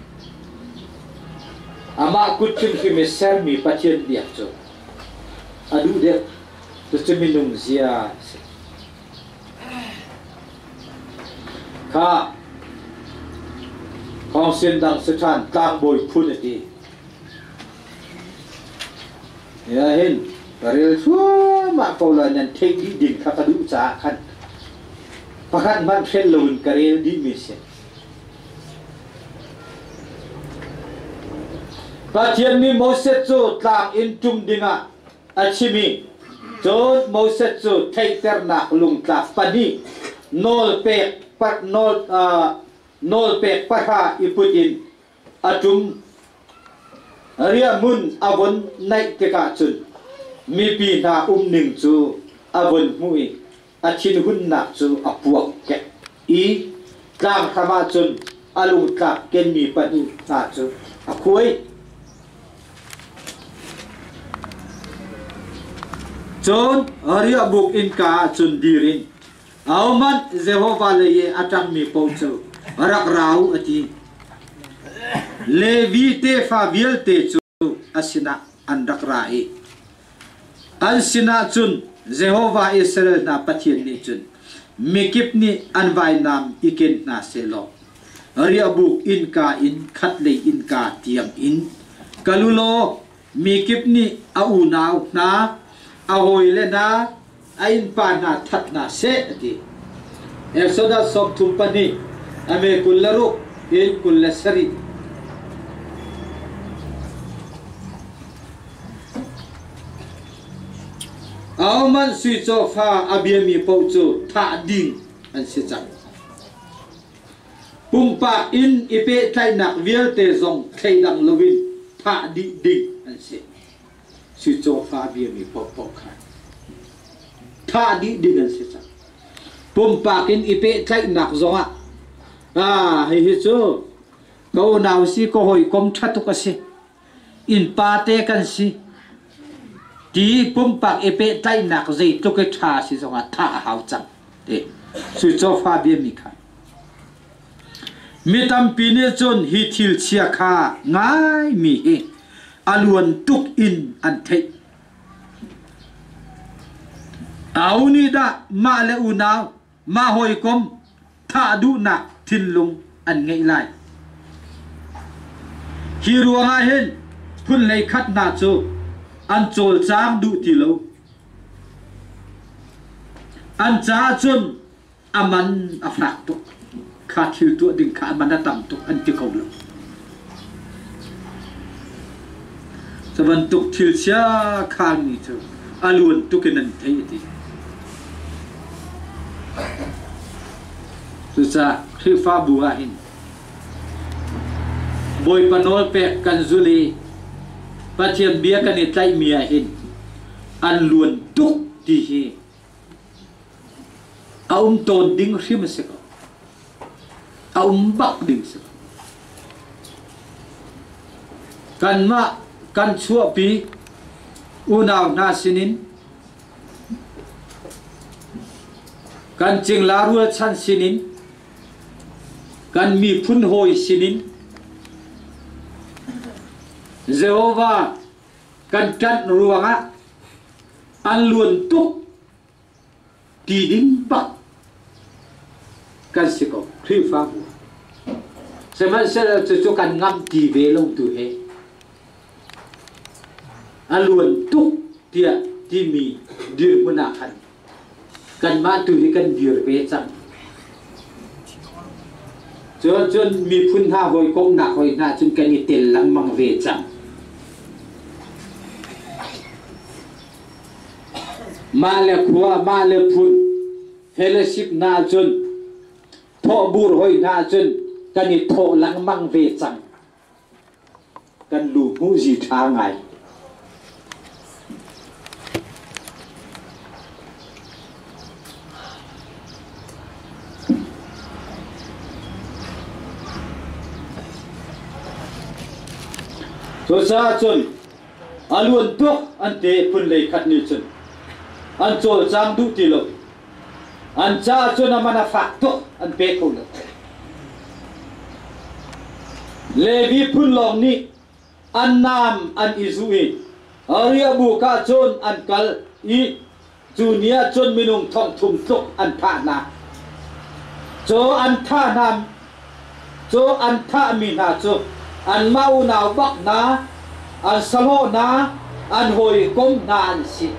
amah kut hrimhrim i sermi Pathian biak cu a duh deuh. Cucu minung zia a si. Kha Thawngsian dang si ṭhan tlangbawi phun a ti. Ya hin ka rel thluahmah ko lai nan theih dih ding kha ka duh caah khan pakhat hmanh hrelh loin ka rel dihmi si. Pathian nih Moses cu tlang in ṭum dingah a chim i cun Moses cu theihternak lungtlak pahnih nawlpek nawl nawlpek pahra i put in a ṭum. Riahhmun a vun naih tikah cun mipi hna umning cu a vun hmuh i a thinhunnak cu a puak kek i tlanghram ah cun a lungtlak kenmi pahnih hna cu a khuai. Cun riahbuk innka ah cun dir in Ahohmanh Jehovah lei i a ṭangmi paoh cu rak ra u a ti. Levi tefa vialte cu a sinah an rak ra i an sinah cun Jehovah Israel hna Pathian nih cun mikip nih an vainam i ken hna sehlaw riahbuk innka in khatlei innka tiang in kal u law mikip nih a unau hna a hawile hna a innpa hna that hna seh a ti. Exodus 32 a me 26 in 27. Ahohmanh sui cawfa a biami paoh cu thah ding an si cang. Pumpak in i pehtlaihnak vialte zong thleidang loin thah dih ding an si. Sui cawfa a biami paohpaoh kha thah dih ding an si cang. Pumpak in i pehtlaihnak zongah ah hihi cu ka unau si ka hawikom ṭha tuk a si innpa te kan si ti pumpak i pehtlaihnak zeitluk i ṭha si zongah thah a hau cang ti sui cawfa biami kha mi tampi nih cun hi thil chia kha ngaimi hi a luan tuk in an theih Au nih dah mah le unau mah hawikom thah duhnak thinlung an ngeih lai. Hi ruangah hin phun hlei khat hna cu an cawlcang duh ti lo. An caah cun a man a fak tuk. Kha thil tuah ding kha a man a tam tuk an ti ko lo. Cu bantuk thil chia khaanmi cu a luan tuk in an theih a ti. Cucaah Khrihfabu ah hin Bawipa nawlpek kan zul i Pathian bia kan i tlaihmi ah hin an luan tuk ti hi a um tawn ding hrim a si ko. A um bak ding si ko. Kanmah kan chuahpi unau hna sinin kan cingla rualchan sinin kan miphun hawi sinin Jehovah kan ṭanh ruangah an luan tuk ti ding bak kan si ko Khrihfabu sihmanhsehlaw cucu kan ngamh ti ve lo tu he a luan tuk tiah timi dirhmun ah khan kanmah tu hi kan dir ve cang. Cun cun miphun hna hawikomhnak hoi hna cun kan i tel lengmang ve cang. Mah le khua, mah le phun fellowship hna cun thawhbur hoi hna cun kan i thawh lengmang ve cang. Kan lu hmuhzi ṭha ngai. Cucaah cun a luan tuk an ti phun lei khat nih cun an cawlcang duh ti lo. An caah cun a man a fak tuk an pe kho lo. Levi phun lawng nih an naam an i zuh i riahbuk ah cun an kal i cu ni ah cun minung thong thum tluk an thah hna. Cu an thah hna cu an thahmi hna cu anmah unau bak hna, an sahlawh hna, An hawikom hna an si.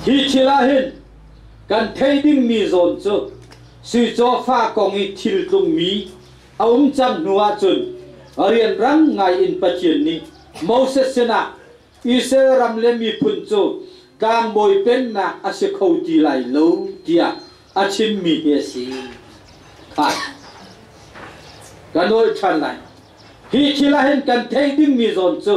Hi thil ah hin kan thei dingmi zawn cu sui cawfa kong i thil tlungmi a um cang hnu ahcun rianrang ngai in Pathian nih Moses sinah Israel ram le miphun cu tlangbawi pennak a si kho ti lai lo tiah a chimmi hi a si. Kha ka nawl ṭhan lai. Hi thil ah hin kan theih dingmi zawn cu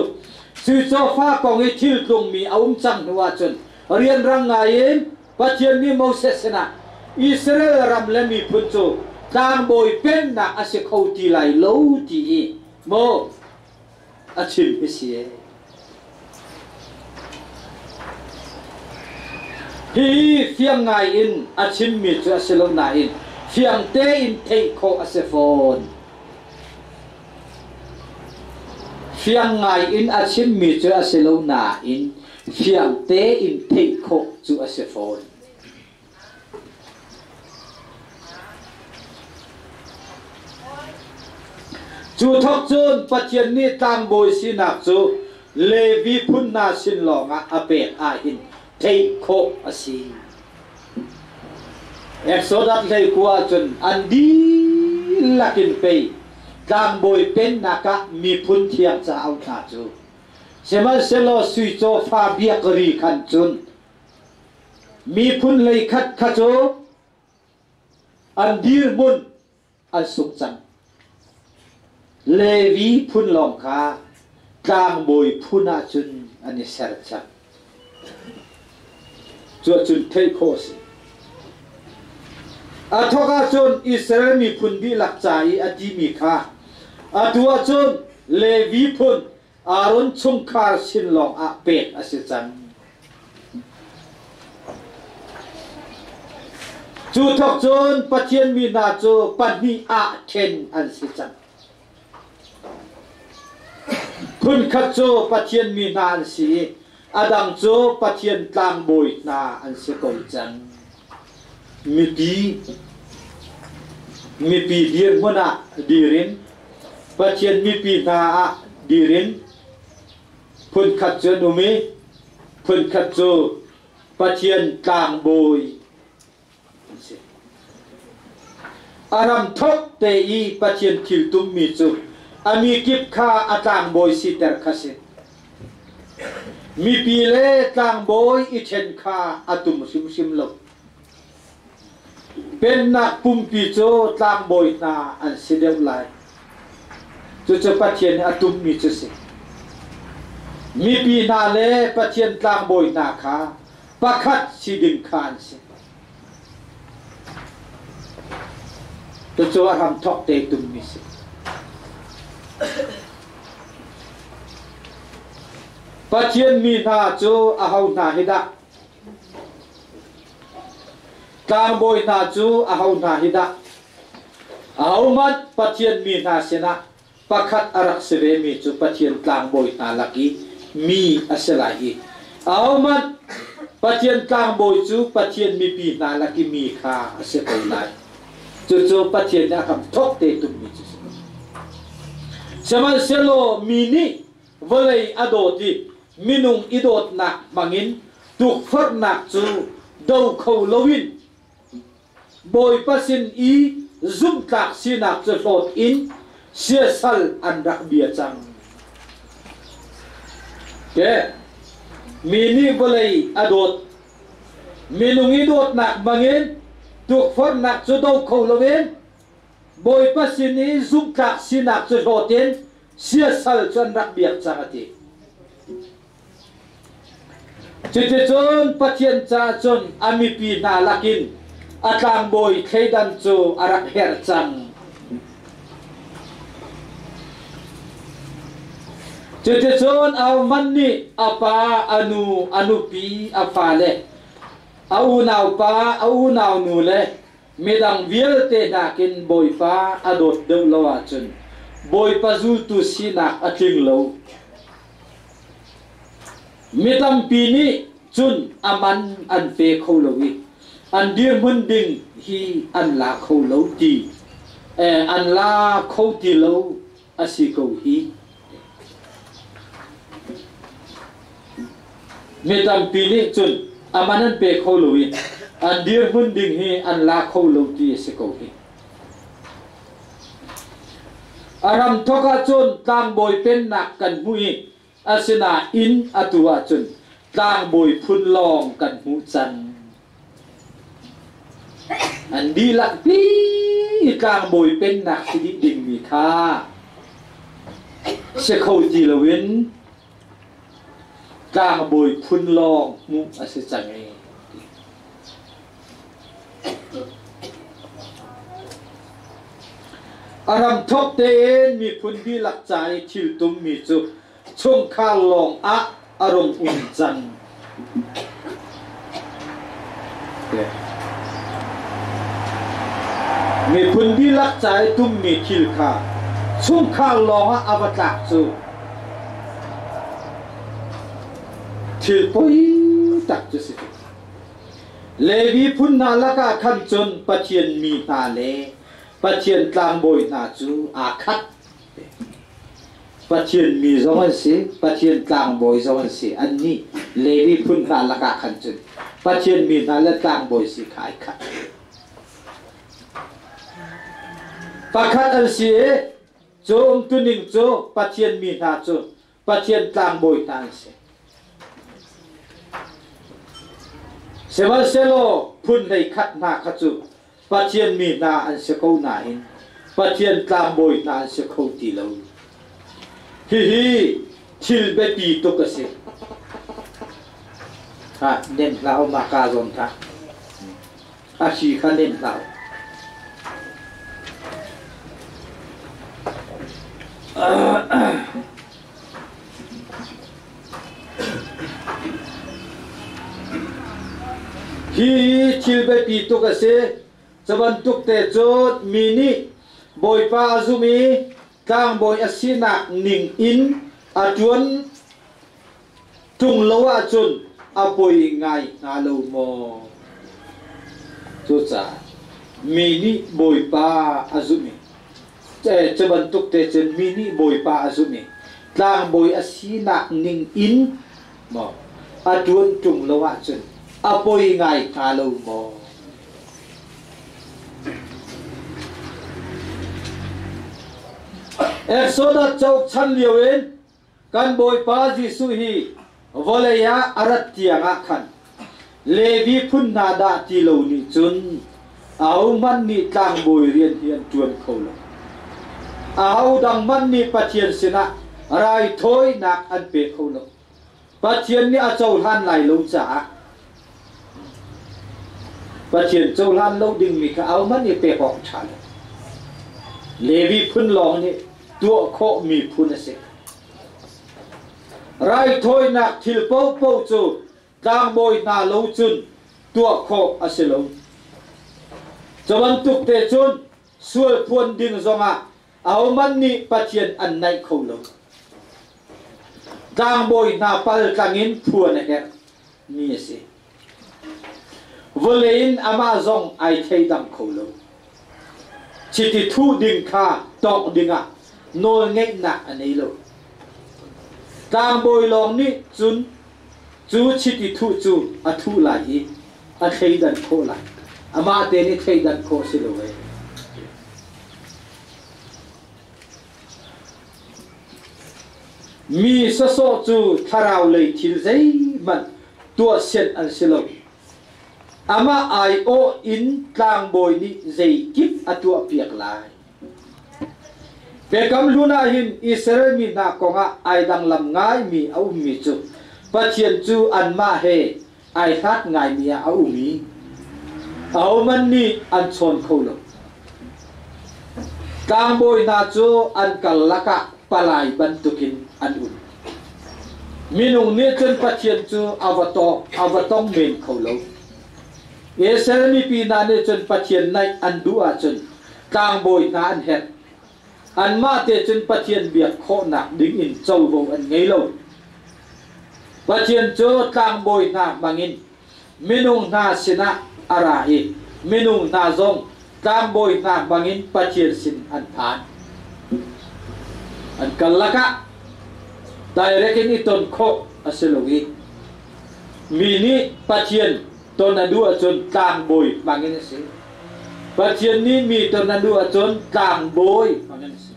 sui cawfa kong i thil tlungmi a um cang hnu ahcun rianrang ngai in Pathian nih Moses sinah Israel ram le miphun cu tlangbawi pennak a si kho ti lai lo ti i maw a chim hi si. Hihi fiang ngai in a chimmi cu a si lo nain fiang tein theih khawh a si fawn. Fiang ngai in a chimmi cu a si lo nain fiang tein theih khawh cu a si fawn. Cu thawk cun Pathian nih tlangbawi sinak cu Levi phun hna sin lawngah a pek ahhin theih khawh a si. Exodus 19 ahcun an dihlak in pei tlangbawi pennak ah miphun thiang ca auh hna cu. Sihmanhsehlaw sui cawfa biak ri khan cun Miphun hleikhat kha cu an dirhmun an sung cang. Levi phun lawng kha tlangbawi phun ahcun an i ser cang. Cuahcun theih khawh a si. A thawk ahcun Israel miphun dihlak ca i a timi kha atu ahcun Levi phun Aaron chungkhar sin lawng ah pek a si cang. Cu thawk cun Pathian mi hna cu pahnih ah ṭhen an si cang. Phunkhat cu Pathian mi hna an si i a dang cu Pathian tlangbawi hna an si ko cang. Mipi mipi dirhmun ah dir in Pathian mipi hna ah dir in phunkhat cu an um i phunkhat cu Pathian tlangbawi an si. A ram thok te i Pathian thil tummi cu a mi kip kha a tlangbawi siter kha si. Mipi le tlangbawi i ṭhen kha a tum hrimhrim lo. Pennak pumpi cu tlangbawi hna an si deuh lai. Cucu Pathian nih a tummi cu si. Mipi hna le Pathian tlangbawi hna kha pakhat si ding kha an si. Cucu a hramthawk te tummi si. Pathian mi hna cu aho hna hi dah? Tlangbawi hna cu aho hna hi dah? Ahohmanh Pathian mi hna sinah pakhat a rak si vemi cu Pathian tlangbawi hna lak i mi a si lai i ahohmanh Pathian tlangbawi cu Pathian mipi hna lak i mi kha a si ko lai. Cucu Pathian nih a kan thawk te tummi cu si. Sihmanhsehlaw mi nih vawlei a dawt i minung i dawtnak hmangin tukforhnak cu do kho loin Bawipa sin i zumhtlak sinak cu hlawt in siasal an rak bia cang. Ke mi nih vawlei a dawt minung i dawtnak bangin tukforhnak cu do kho loin Bawipa sin i zumhtlak sinak cu hlawt in siasal cu an rak biak cang a ti. Cuticun Pathian caah cun a mipi hna lakin a tlangbawi thleidan cu a rak herh cang. Cuticun ahohmanh nih a pa, a nu, a nupi, a fale, a unaupa, a unaunu le midang vialte nakin Bawipa a dawt deuh lo ahcun Bawipa zultu sinak a tling lo. Mi tampi nih cun a man an pe kho lo i an dirhmun ding hi an la kho lo ti an la kho ti lo a si ko hi. Mi tampi nih cun a man an pe kho lo i an dirhmun ding hi an la kho lo ti a si ko hi. A ram thok ahcun tlangbawi pennak kan hmuh i asinain atu ahcun tlangbawi phun lawng kan hmuh cang. An dihlak pi tlangbawi pennak si dih dingmi kha si kho ti loin tlangbawi phun lawng hmuh a si cang i. A hramthawk tein miphun dihlak ca i thil tummi cu chungkhar lawng ah a rung um cang. Miphun dihlak ca i tummi thil kha chungkhar lawng ah a va tlak cu thil poi tak cu si. Levi phun hna lakah khan cun Pathian mi hna le Pathian tlangbawi hna cu aa khat. Pathian mi zong an si, Pathian tlangbawi zong an si. Annih Levi phun hna lakah khan cun Pathian mi hna le tlangbawi si kha ai khat. Pakhat an si i cu umtuning cu Pathian mi hna cu Pathian tlangbawi hna an si. Sihmanhsehlaw phun hleikhat hna kha cu Pathian mi hna an si ko nain Pathian tlangbawi hna an si kho ti lo. Hihi thil biapi tuk a si. Ha, nen hlah u mah ka zawn kha. A hri kha nen hlah u. Hi thil biapi tuk a si. Cu bantuk te cun mi nih Bawipa a zum i tlangbawi a sinak ning in a ṭuan ṭung lo ahcun a poi ngai hnga lo maw? Cucaah mi nih Bawipa a zumh i cu bantuk te cun mi nih Bawipa a zumh i tlangbawi a sinak ning in maw a ṭuan ṭung lo ahcun a poi ngai hnga lo maw? Exodus cauk chan lio in kan Bawipa Jesuh hi vawlei ah a rat tiangah khan Levi phun hna dah ti lo nih cun ahohmanh nih tlangbawi rian hi an ṭuan kho lo. Ahodang hmanh nih Pathian sinah raithawinak an pe kho lo. Pathian nih a cohlan lai lo caah Pathian cohlan lo dingmi kha ahohmanh nih pek awk a ṭha lo. Levi phun lawng nih tuah khawhmi phun a si. Raithawinak thil paohpaoh cu tlangbawi hna lo cun tuah khawh a si lo. Cu bantuk te cun sual phuan ding zongah ahohmanh nih Pathian an naih kho lo. Tlangbawi hna paltlang in phuan a herh mi a si. Vawlei in amah zong ai theidang kho lo. Chiti thuh ding kha tawngh dingah nawlngeihnak a nei lo. Tlangbawi lawng nih cun cu chiti thuh cu a thuh lai i a thleidan khawh lai. Amah te nih thleidan khawh si lo ee. Mi sawsawh cu thlarau lei thil zeihmanh tuah sianh an si lo. Amah aiawh in tlangbawi nih zeikip a tuahpiak lai. Biakam Hlun ah hin Israel mi hna kongah ai danglam ngaimi a ummi cu Pathian cu anmah he ai hlat ngaimi ah a um i ahohmanh nih an chawn kho lo. Tlangbawi hna cu an karlak ah palai bantukin an um. Minung nih cun Pathian cu a va tawk a va tong men kho lo. Israel mipi hna nih cun Pathian naih an duh ahcun tlangbawi hna an herh. Anmah te cun Pathian biak khawhnak ding in covo an ngei lo. Pathian cu tlangbawi hna hmangin minung hna sinah a ra i minung hna zong tlangbawi hna hmangin Pathian sin an phan. An karlak ah direct in i ton khawh a si lo i. Mi nih Pathian ton a duh ahcun tlangbawi hmangin a si. Pathian nih mi ton a duh ahcun tlangbawi hmangin a si.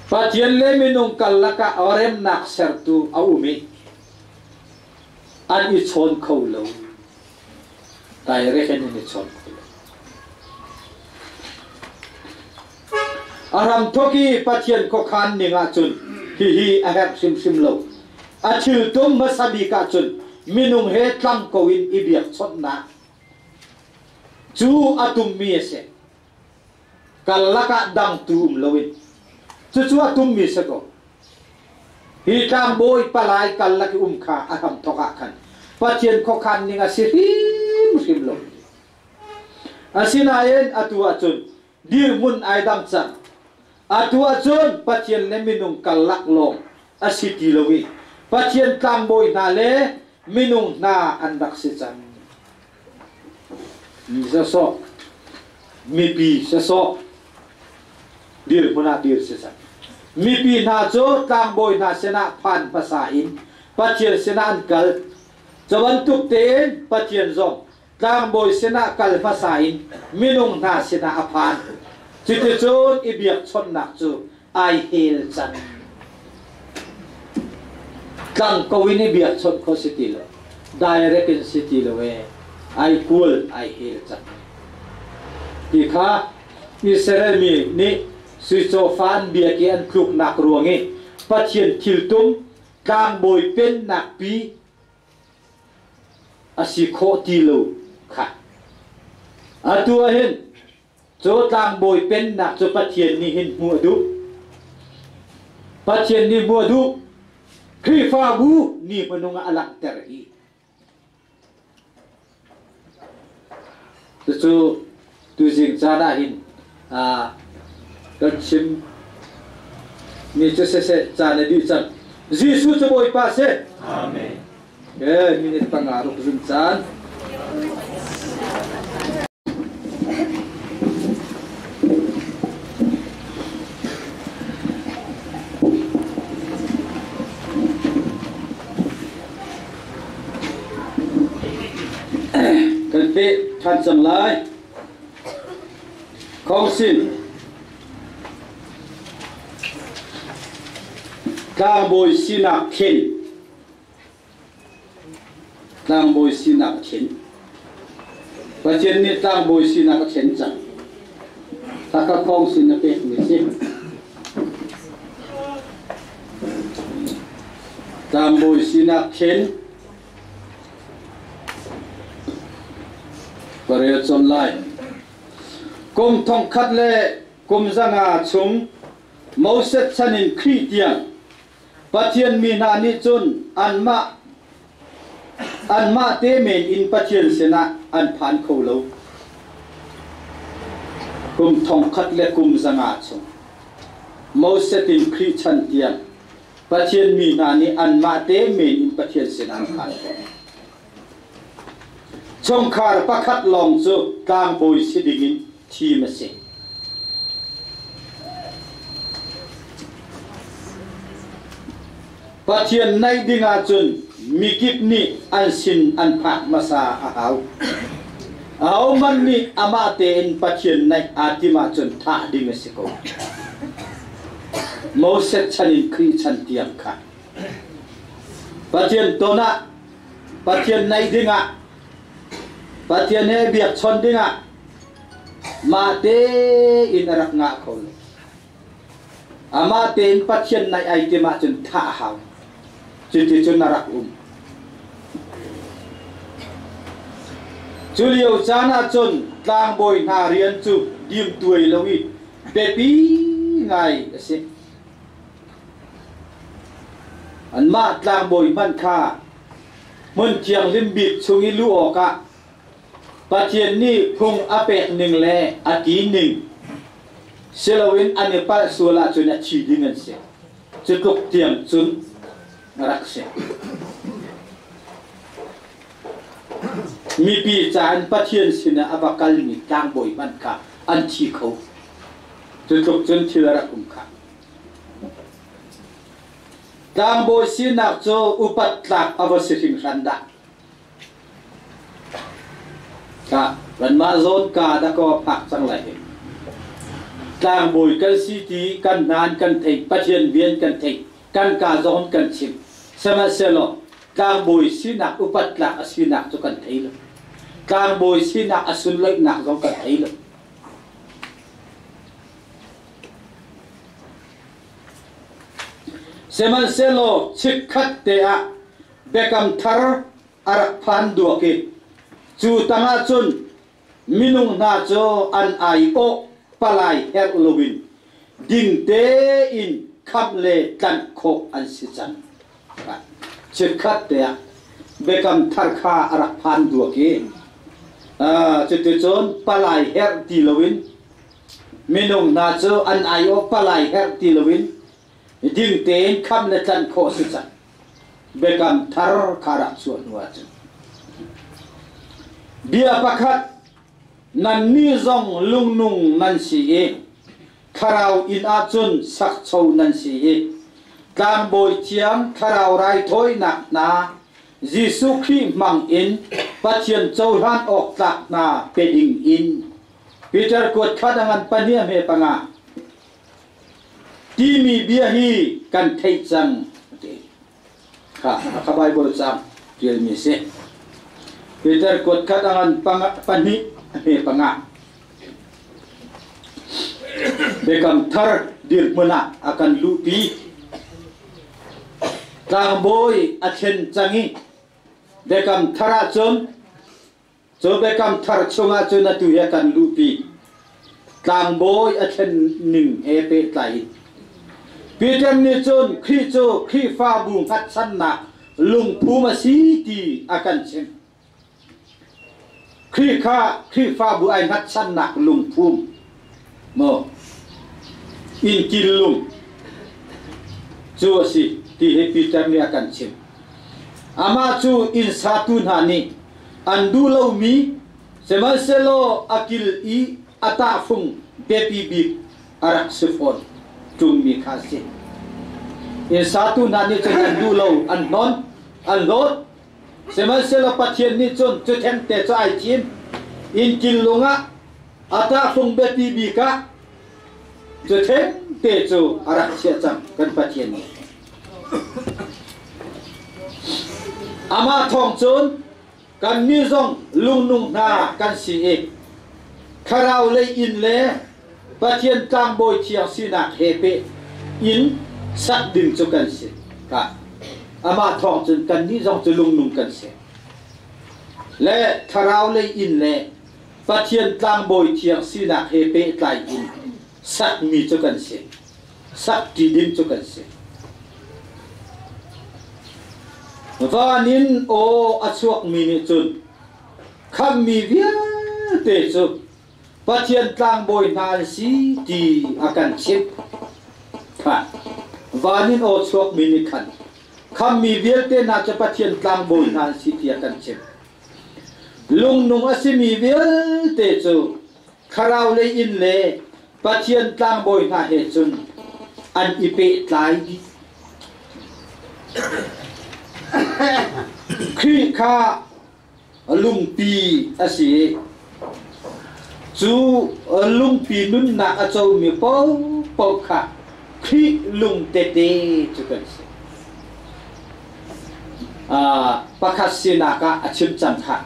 Pathian le minung karlak ah remnak sertu a um i an i chawn kho lo. Direct in an i chawn kho lo. A hramthawk i Pathian khuakhan ning ahcun hihi a herh hrimhrim lo. A thiltum hmasa bik ahcun minung he tlang ko in i biakchawnhnak cu a tummi a si. Karlak ah dangtu um loin. Cucu a tummi si ko. Hi tlangbawi palai karlak i um kha a hramthawk ah khan Pathian khuakhan ning a si hrimhrim lo. Asinain atu ahcun dirhmun ai dang cang. Atu ahcun Pathian le minung karlak lawng a si ti lo i Pathian tlangbawi hna le minung hna an rak si cang. Mi sawsawh, mipi sawsawh, dirhmun ah dir si cang. Mipi hna cu tlangbawi hna sinah phan hmasa in Pathian sinah an kal. Cu bantuk tein Pathian zong tlangbawi sinah kal hmasa in minung hna sinah a phan. Cuticun i biakchawnhnak cu ai hel cang. Tlang ko in i biakchawnh kho si ti lo. Direct in si ti lo e. Ai kual ai hel cang. Ti kha Israel mi nih sui cawfa an biak i an tluknak ruang i Pathian thiltum tlangbawi pennak pi a si khawh ti lo kha. Atu ah hin Cu tlangbawi pennak cu Pathian nih hin hmuh a duh. Pathian nih hmuh a duh. Khrihfabu ni hmanung ah a langhter hi. Cucu tuzing caan ah hin kan chim mi cu siseh caan a dih cang. Jesuh cu Bawipa si. Amen. Minute panga ruk zun caan. Kan peh ṭhan cang lai. Council tlangbawi sinak khin Tlangbawi sinak a thlen. Pathian nih tlangbawi sinak a thlen cang. Khakha khawng sin a pekmi a si. Tlangbawi sinak thlen ka rel colh lai. Kum thongkhat le kum 500 chung Moses chan in Khrih tiang Pathian mi hna nih cun anmah anmah te men in Pathian sinah an phan kho lo. Kum 1000 le kum 500 chung Moses in Khrih chan tiang Pathian mi hna nih anmah te men in Pathian sinah an phan kho. Chungkhar pakhat lawng cu tlangbawi si dingin thim a si. Pathian naih ding ahcun mikip nih an sin an phak hmasa a hau. Ahohmanh nih amah tein Pathian naih aa tim ahcun thah ding a si ko. Moses chan in Khrih chan tiang kha. Pathian ton ah Pathian naih dingah Pathian he biakchon dingah mah tein a rak ngah kho lo. Amah tein Pathian naih ai tim ahcun thah a hau. Cuticun a rak um. Cu lio caan ahcun tlangbawi hna rian cu dimtuai lo i biapi ngai a si. Anmah tlangbawi hmanh kha hmun thianghlim bik chung i luh awkah Pathian nih phung a pek ning le a ti ning siloin an i palh sual ahcun a thi ding an si. Cu tluk tiang cun rak si. Mipi ca in Pathian sinah a va kalmi tlangbawi hmanh kha an thi kho. Cu tluk cun thil a rak um kha. Tlangbawi sinak cu upat tlak a va si hringhran dah. Ka kanmah zawn ka dakaw phak cang lai hi. Tlangbawi kan si ti kan hnan kan theih, Pathian rian kan theih, kan ka zawn kan chim. Sihmanhsehlaw tlangbawi sinak upat tlak a sinak cu kan thei lo. Tlangbawi sinak a sunloihnak zong kan thei lo. Sihmanhsehlaw chikkhat te ah biakam thar a rak phan duak i cu tangah cun minung hna cu an aiawh palai herh loin ding tein khamh le tlanh khawh an si cang. Chikkhat te ah biakam thar kha a rak phan duak i cuticun palai herh ti loin Minung hna cu an aiawh palai herh ti loin ding tein khamh le tlanh khawh si cang. Biakam thar kha rak chuah hnu ahcun. Bia pakhat nannih zong lungnung nan si i thlarau inn ahcun sakcho nan si i tlangbawi thiang thlarau raithawinak hna Jesuh Khrih hmang in Pathian cohlan awk tlak hna pe ding in Peter kuat khat a ngan pahnih a hme panga timi bia hi kan theih cang ti kha kha Bible cang tialmi si Peter kuat khat a ngan pahnih a hme panga Biakam thar dirhmun ah a kan luhpi tlangbawi a thlen cang i biakam thar ahcun Cu biakam thar chungah cun atu hi a kan luhpi. Tlangbawi a thlen ning he pehtlai in. Peter nih cun Khrih cu Khrihfabu hngatchannak lungphum a si ti a kan chimh. Khrih kha Khrihfabu ai hngatchannak lungphum maw innkil lung cu a si ti hi Peter nih a kan chimh. Amah cu inn satu hna nih an duh lomi sihmanhsehlaw a kil i a tahfung biapi bik a rak si fawn ṭungmi kha a si. Inn satu hna nih cun an duh lo, an hnon, an hlawt. Sihmanhsehlaw Pathian nih cun cu thengte cu ai thim. Inn kil lung ah a tahfung biapi bik ah cu thengte cu a rak chiah cang kan Pathian nih. Amah thawng cun kannih zong lungnung hna kan si i thlarau lei inn le Pathian tlangbawi thiang sinak he peh in sak ding cu kan si. Ka amah thawng cun kannih zong cu lungnung kan si. Le thlarau lei inn le Pathian tlangbawi thiang sinak he pehtlai in sakmi cu kan si. Sakṭi ding cu kan si. Van in aw a chuakmi nih cun khammi vialte cu Pathian tlangbawi hna an si ti a kan chimh. Van in aw chuakmi nih khan khammi vialte hna cu Pathian tlangbawi hna an si ti a kan chimh. Lungnung a simi vialte cu thlarau lei in le Pathian tlangbawi hna he cun an i pehtlai dih. Khrih kha lungpi a si i cu lungpi nunnak a comi paohpaoh kha Khrih lung tete cu kan si. Pakhat sinak ah a chim cang kha.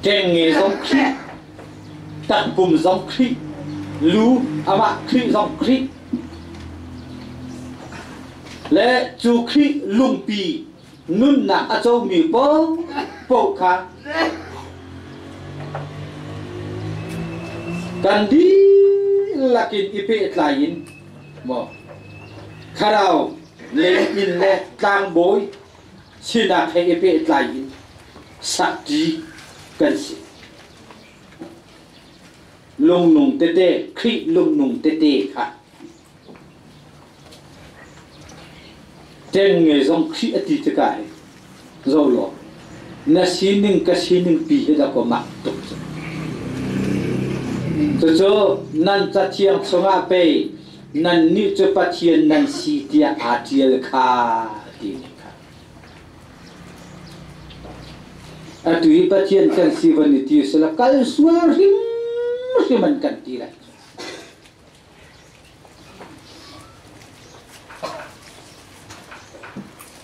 Ṭengnge zong Khrih, takpum zong Khrih, lu amah Khrih zong Khrih. Le cu Khrih lungpi nunnak a comi paohpaoh kha kan dihlak in i pehtlai in maw thlarau leng inn le tlangbawi sinak he i pehtlai in sakṭi kan si. Lungnung tete, Khrih lungnung tete kha ṭengnge zong Khrih a ti tikah hin zo law na sining ka sining pi hi dah kaw mak tuk cu. Cucu nan cathiang chungah pei Nannih cu Pathian nan si tiah aa ṭial kha ti nih kha. Atu hi Pathian kan si van i ti sila kal sual hrimhrim an kan ti lai.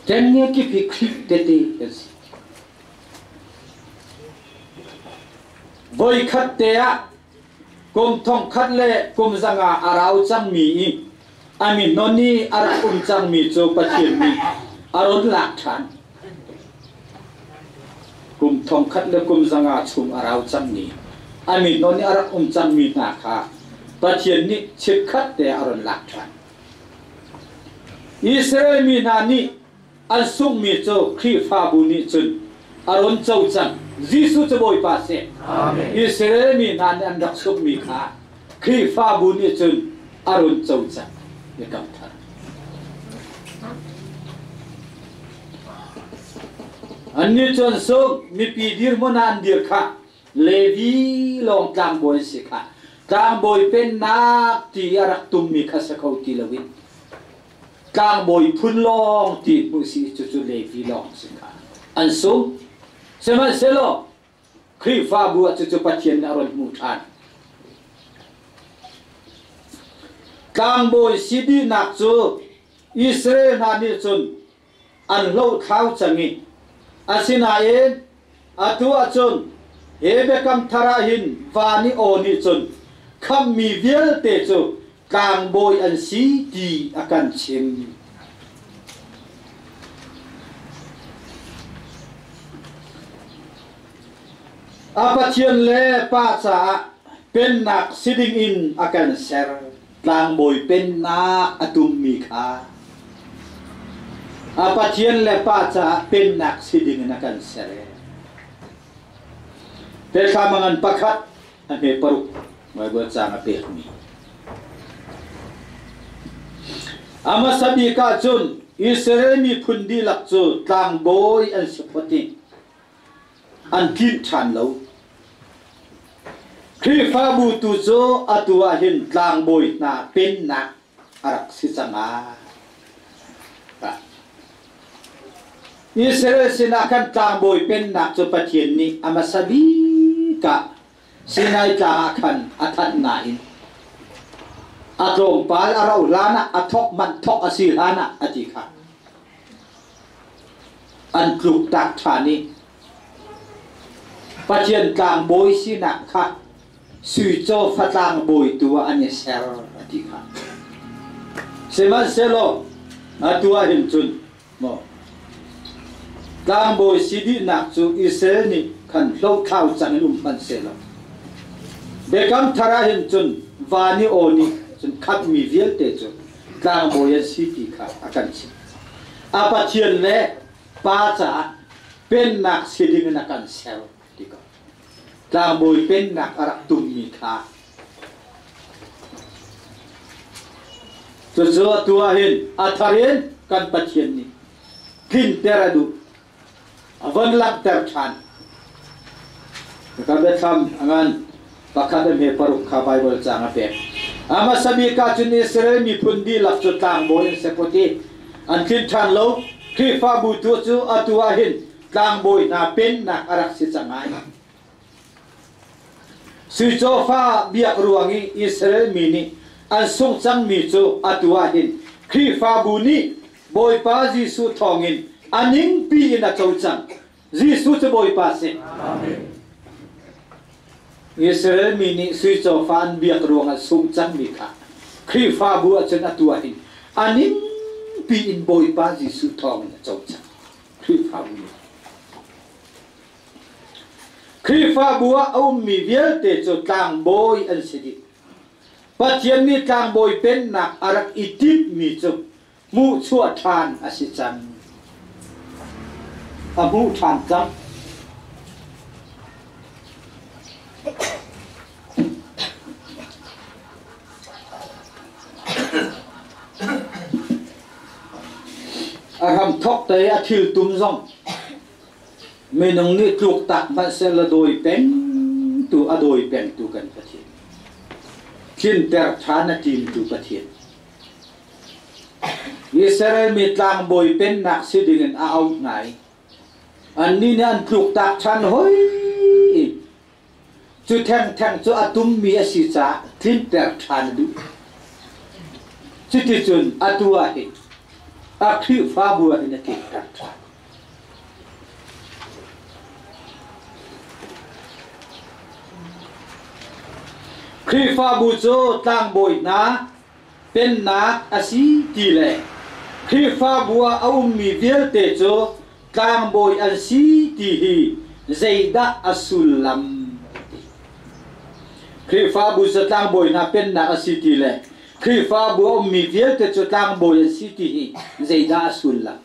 Ṭengnge kip hi Khrih tehte kan si. Voikhat te ah kum thongkhat le kum zanga a rau cangmi i a mihnon i a rak um cangmi cu Pathian nih a run lak ṭhan. Kum thongkhat le kum zanga chung a rau cangmi a mihnon i a rak um cangmi hna kha Pathian nih chikkhat te a run lak ṭhan. Israel mi hna nih an sunghmi cu Khrihfabu nih cun a run co cang. Jesuh cu Bawipa si. Israel mi hna nih an rak sunghmi kha Khrihfabu nih cun a run co cang. Biakam thar. Annih cu an sung, mipi dirhmun ah an dir kha Levi lawng tlangbawi an si kha tlangbawi pennak ti a rak tummi kha si kho ti loin tlangbawi phun lawng ti hmuh si cucu Levi lawng si kha an sung. Sihmanhsehlaw Khrihfabu ah cucu Pathian nih a run hmuh ṭhan. Tlangbawi si dihnak cu Israel hna nih cun an hlohthlau cang i asinain atu ahcun hi biakam thar ah hin van i aw nih cun khamhmi vialte cu tlangbawi an si ti a kan chim. A Pathian le Pa caah pennak si dingin a kan ser. Tlangbawi pennak a tummi kha a Pathian le Pa caah pennak si dingin a kan ser. Thlam a ngan pakhat a hme paruk Baibal caang a pekmi. A hmasa bik ahcun Israel miphun dihlak cu tlangbawi an si phot i an tlinh ṭhan lo. Khrihfabu tu cu atu ah hin tlangbawi hna pennak a rak si cang ah. Israel sinah khan tlangbawi pennak cu Pathian nih a hmasa bik ah Sinai tlang ah khan a thanh nain a tlawmpal a rauh hlan ah a thawk manh thawk a si hlan ah a ti kha an tluktak ṭhan i Pathian tlangbawi sinak kha sui caw fatlang bawi tu ah an i ser a ti kha. Sihmanhsehlaw atu ah hin cun maw tlangbawi si dihnak cu Israel nih khan hlothlau cang in um hmanh sehlaw Biakam thar ah hin cun van i aw nih cun khatmi vialte cu tlangbawi an si ti kha a kan chimh. A Pathian le Pa caah pennak si ding in a kan ser ti ko. Tlangbawi pennak a rak tummi kha cucu atu ah hin a thar in kan Pathian nih tlinter a duh a von langhter ṭhan. Ka biathlam a ngan pakhat a hme paruk kha Baibal caang a pek. A hmasa bik ah cun Israel miphun dihlak cu tlangbawi an si put i an tlin ṭhan lo. Khrihfabu tu cu atu ah hin tlangbawi hna pennak a rak si cang ai. Sui cawfa biak ruang i Israel mi nih an sungh cangmi cu atu ah hin Khrihfabu nih Bawipa Jesuh thawngin a ningpi in a co cang. Jesuh cu Bawipa si. Israel mi nih sui cawfa an biak ruang an sungh cangmi kha Khrihfabu ahcun atu ah hin a ningpi in Bawipa Jesuh thawngin a co cang. Khrihfabu nih. Khrihfabu ah a ummi vialte cu tlangbawi an si dih. Pathian nih tlangbawi pennak a rak i timhmi cu hmuhchuah ṭhan a si cang. A hmuh ṭhan cang. A hramthawk te a thil tum zong minung nih tluktak hmanh sehla dawi peng tu a dawi pengtu kan Pathian. Tlinter ṭhan a timtu Pathian. Israel mi tlangbawi pennak si dingin a auh hna i annih nih an tluktak ṭhan hoi i cu thengtheng cu a tummi a si caah tlinter ṭhan a duh. Cuticun atu ah hin a Khrihfabu ah hin a tlinter ṭhan. Khrihfabu cu tlangbawi hna pennak a si ti le Khrihfabu ah a ummi vialte cu tlangbawi an si ti hi zeidah a sullam? Khrihfabu cu tlangbawi hna pennak a si ti le Khrihfabu a ummi vialte cu tlangbawi an si ti hi zeidah a sullam?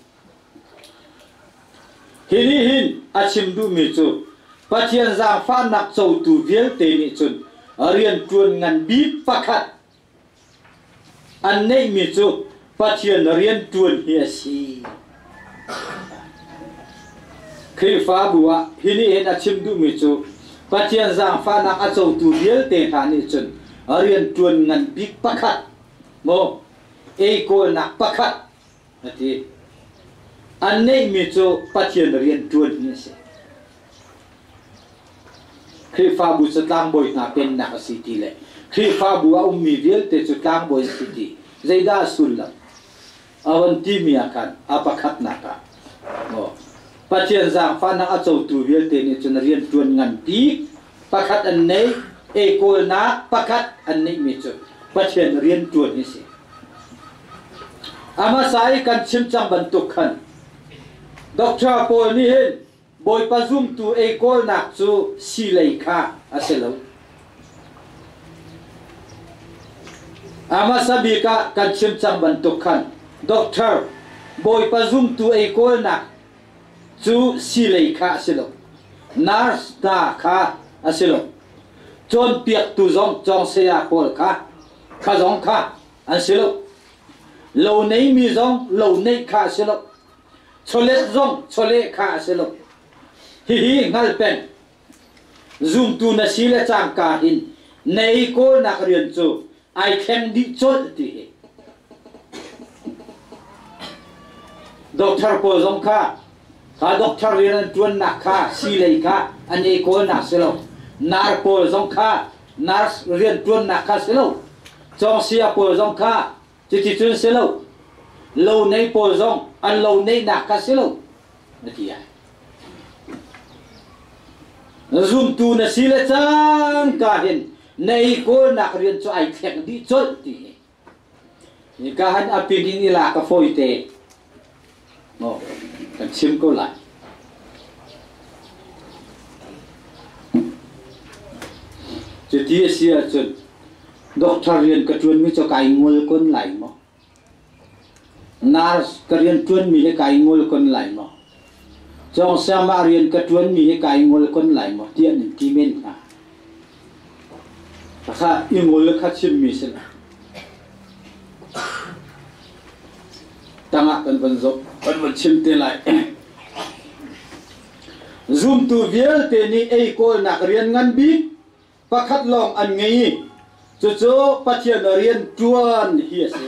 Hi nih hin a chim duhmi cu Pathian zaangfahnak cotu vialte nih cun rianṭuan ngan bik pakhat An neihmi cu Pathian rianṭuan hi a si. Khrihfabu ah hi nih hin a chim duhmi cu Pathian zaangfahnak a cotu vialte hna nih cun rianṭuan ngan bik pakhat maw ei kawlnak pakhat a ti. An neihmi cu Pathian rianṭuan hi a si. Khrihfabu cu tlangbawi hna pennak a si ti le Khrihfabu a ummi vialte cu tlangbawi an si ti zeidah a sullam? A von timi ah khan a pakhatnak ah maw Pathian zaangfahnak a cotu vialte nih cun rianṭuan nganpi pakhat an nei, ei kawlnak pakhat an neihmi cu Pathian rianṭuan hi a si. A hmasa i kan chim cang bantuk khan Doctor pawl nih hin Bawipa zumtu ei kawlnak cu silei kha a si lo. A hmasa bik ah kan chim cang bantuk khan doctor Bawipa zumtu ei kawlnak cu silei kha a si lo. Nurse hna kha a si lo. Cawnpiaktu zong cawngsaya pawl kha kha zong kha an si lo. Lo neimi zong lo neih kha a si lo. Chawlet zong chawleh kha a si lo. Hihi hngal peng. Zumtu na si le cangka hin nei kawlnak rian cu ai thleng dih colh ti hi. Doctor pawl zong kha kha doctor rian an ṭuannak kha silei kha an ei kawlnak si lo. Nar pawl zong kha nurse rian ṭuannak kha si lo. Cawngsia pawl zong kha Cuticun si lo, lo nei pawl zong an lo neihnak kha si lo, na ti ai. Zumtu na si le cangka hin nei kawlnak rian cu ai thleng dih colh ti hi. Hika han a pin in i lak a fawi te. Maw, kan chim ko lai. Cuti a si ahcun doctor rian ka ṭuanmi cu kai ngol kon lai maw? Nurse ka rian ṭuanmi hi kai ngol kon lai maw? Cawngsiamah rian ka ṭuanmi hi kai ngol kon lai maw? Tiah nan ti men hnga. Kha i ngol kha chimmi si la. Tangah kan van zoh, kan van chim te lai. Zumtu vialte nih ei kawlnak rian ngan bik pakhat lawng an ngei i cucu Pathian rian ṭuan hi a si.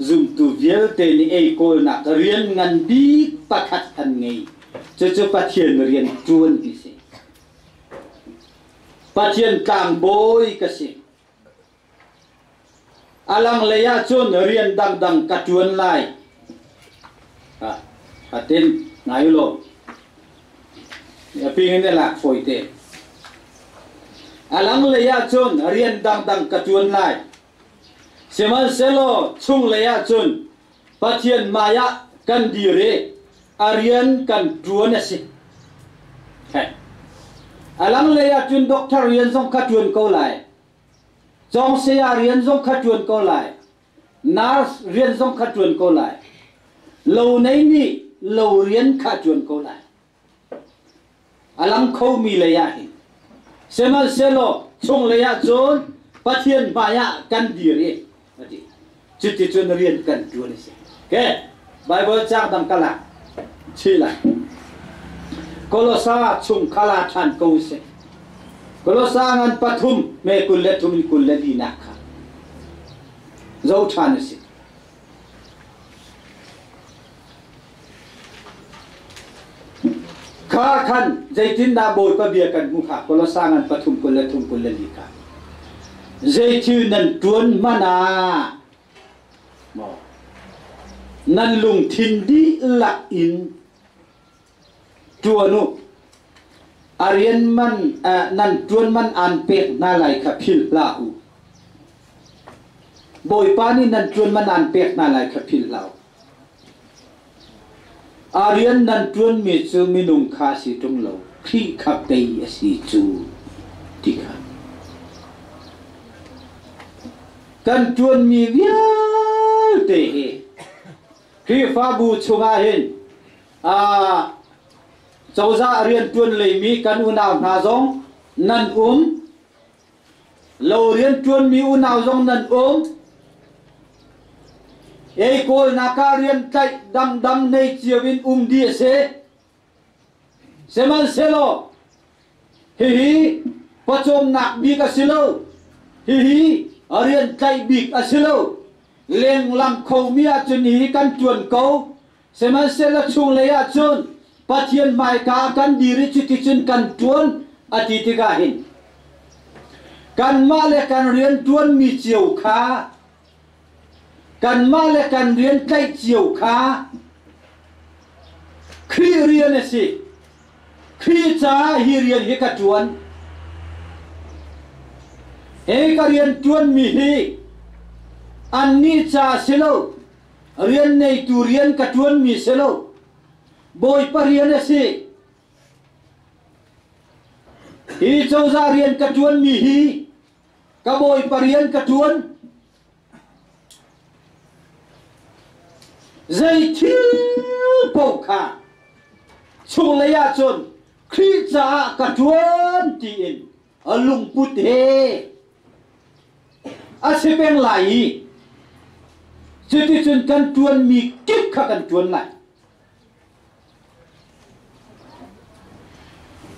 Zumtu vialte nih ei kawlnak rian ngan bik pakhat an ngei. Cucu Pathian rian ṭuan hi a si. Pathian tlangbawi ka si. A langlei ahcun rian dangdang ka ṭuan lai. A tin ngai law. A ping in lak fawi te. A langlei ahcun rian dangdang ka ṭuan lai. Sihmanhsehlaw chunglei ahcun Pathian hmai ah kan dir i a rian kan ṭuan a si. A langlei ahcun doctor rian zong kha ṭuan ko lai. Cawngsaya rian zong kha ṭuan ko lai. Nurse rian zong kha ṭuan ko lai. Lo nei nih lo rian kha ṭuan ko lai. A lang khomi lei ah hin. Sihmanhsehlaw chunglei ah cun Pathian hmai ah kan dir i a ti. Cuticun rian kan ṭuan a si. Okay. Bible caang dang ka lak. Chi lai. Kolosa chung khala ṭhan ko sih. Kolosa ngan pathum me 23 in 24 nak kha. Zo ṭhan a si. Kha khan zeitindah Bawipa bia kan hmuh kha Kolosa ngan pathum 23 24 kha. Zei thil nan ṭuan hmanh ah maw nan lungthin dihlak in ṭuan u. A rian man nan ṭuan man aan pek hna lai kha philh hlah u. Bawipa nih nan ṭuan man aan pek hna lai kha philh hlah u. A rian nan ṭuanmi cu minung kha a si ṭung lo, Khrih kha pei a si cu ti kha. Kan ṭuanmi vialte hi Khrihfabu chungah hin cozah rianṭuan leimi kan unau hna zong nan um, Lo rianṭuanmi unau zong nan um. Ei kawlnak ah rian tlaih dangdang nei cio in um dih a si. Sihmanhsehlaw hihi pawcawmnak bik a si lo. Hihi rian tlaih bik a si lo. Lenglang khomi ahcun hihi kan ṭuan ko. Sihmanhsehlaw chunglei ahcun Pathian hmaika ah kan dir i cuticun kan ṭuan a ti tikah hin kanmah le kan rian ṭuanmi cio kha kanmah le kan rian tlaih cio kha Khrih rian a si. Khrih caah hi rian hi ka ṭuan. Hi ka rian ṭuanmi hi annih ca si lo, Rian neitu rian ka ṭuanmi si lo. Bawipa rian a si. Hi cozah rian ka ṭuanmi hi ka Bawipa rian ka ṭuan. Zei thil paoh kha chunglei ahcun Khrih caah ka ṭuan tiin a lungput he a si peng lai i cuticun kan ṭuanmi kip kha kan ṭuan lai.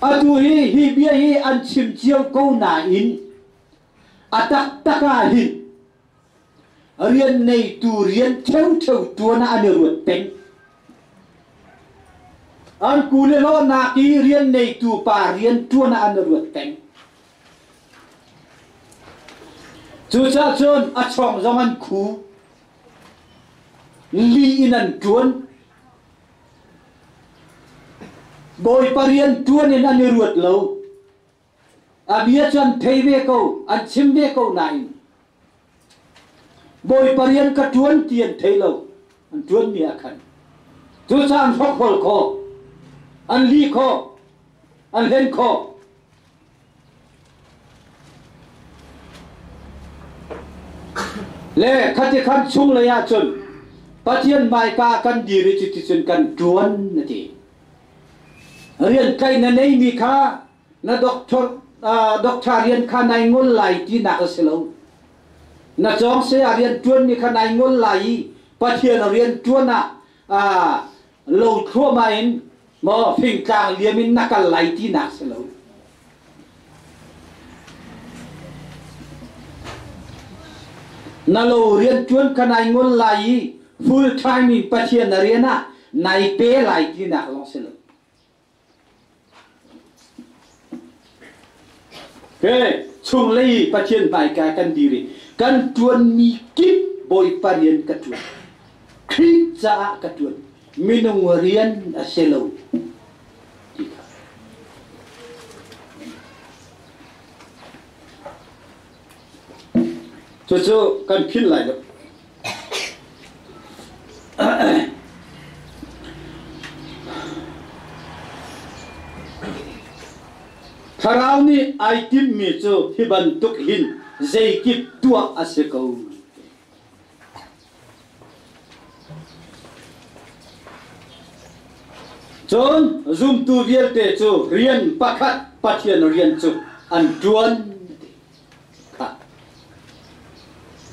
Atu hi hi bia hi an chim cio ko nain a taktak ah hin rian neitu rian ṭheoṭheo ṭuan ah an i ruat peng. An kule hlawhnak i rian neitu pa rian ṭuan ah an i ruat peng. Cucaah cun a chawng zong an khu, li in an ṭuan. Bawipa rian ṭuan in an i ruat lo. A bia cu an thei ve ko, an chim ve ko nain Bawipa rian ka ṭuan ti an thei lo. An ṭuanmi ah khan. Cucaah an hrokhrol khawh, an li khawh, an hlen khawh. Le khati khan chunglei ahcun Pathian hmaika kan dir i cuticun kan ṭuan a ti. Rian tlaih na neimi kha na doctor doctor rian kha nai ngol lai tinak a si lo. Na cawng saya rian ṭuanmi kha nai ngol lai i Pathian rian ṭuan ah lo thluahmah in maw fingtlang liam in na kal lai tinak si lo. Na lo rianṭuan kha nai ngol lai i full time in Pathian na rian ah nai pe lai tinak lawng si lo. Ke chunglei Pathian hmaika kan dir i kan ṭuanmi kip Bawipa rian ka ṭuan. Khrih caah ka ṭuan. Minung rian a si lo ti kha. Cucu kan philh lai lo. Thlarau nih ai timhmi cu hi bantuk hin zeikip tuah a si ko. Cun zumtu vialte cu rian pakhat Pathian rian cu an ṭuan. Kha.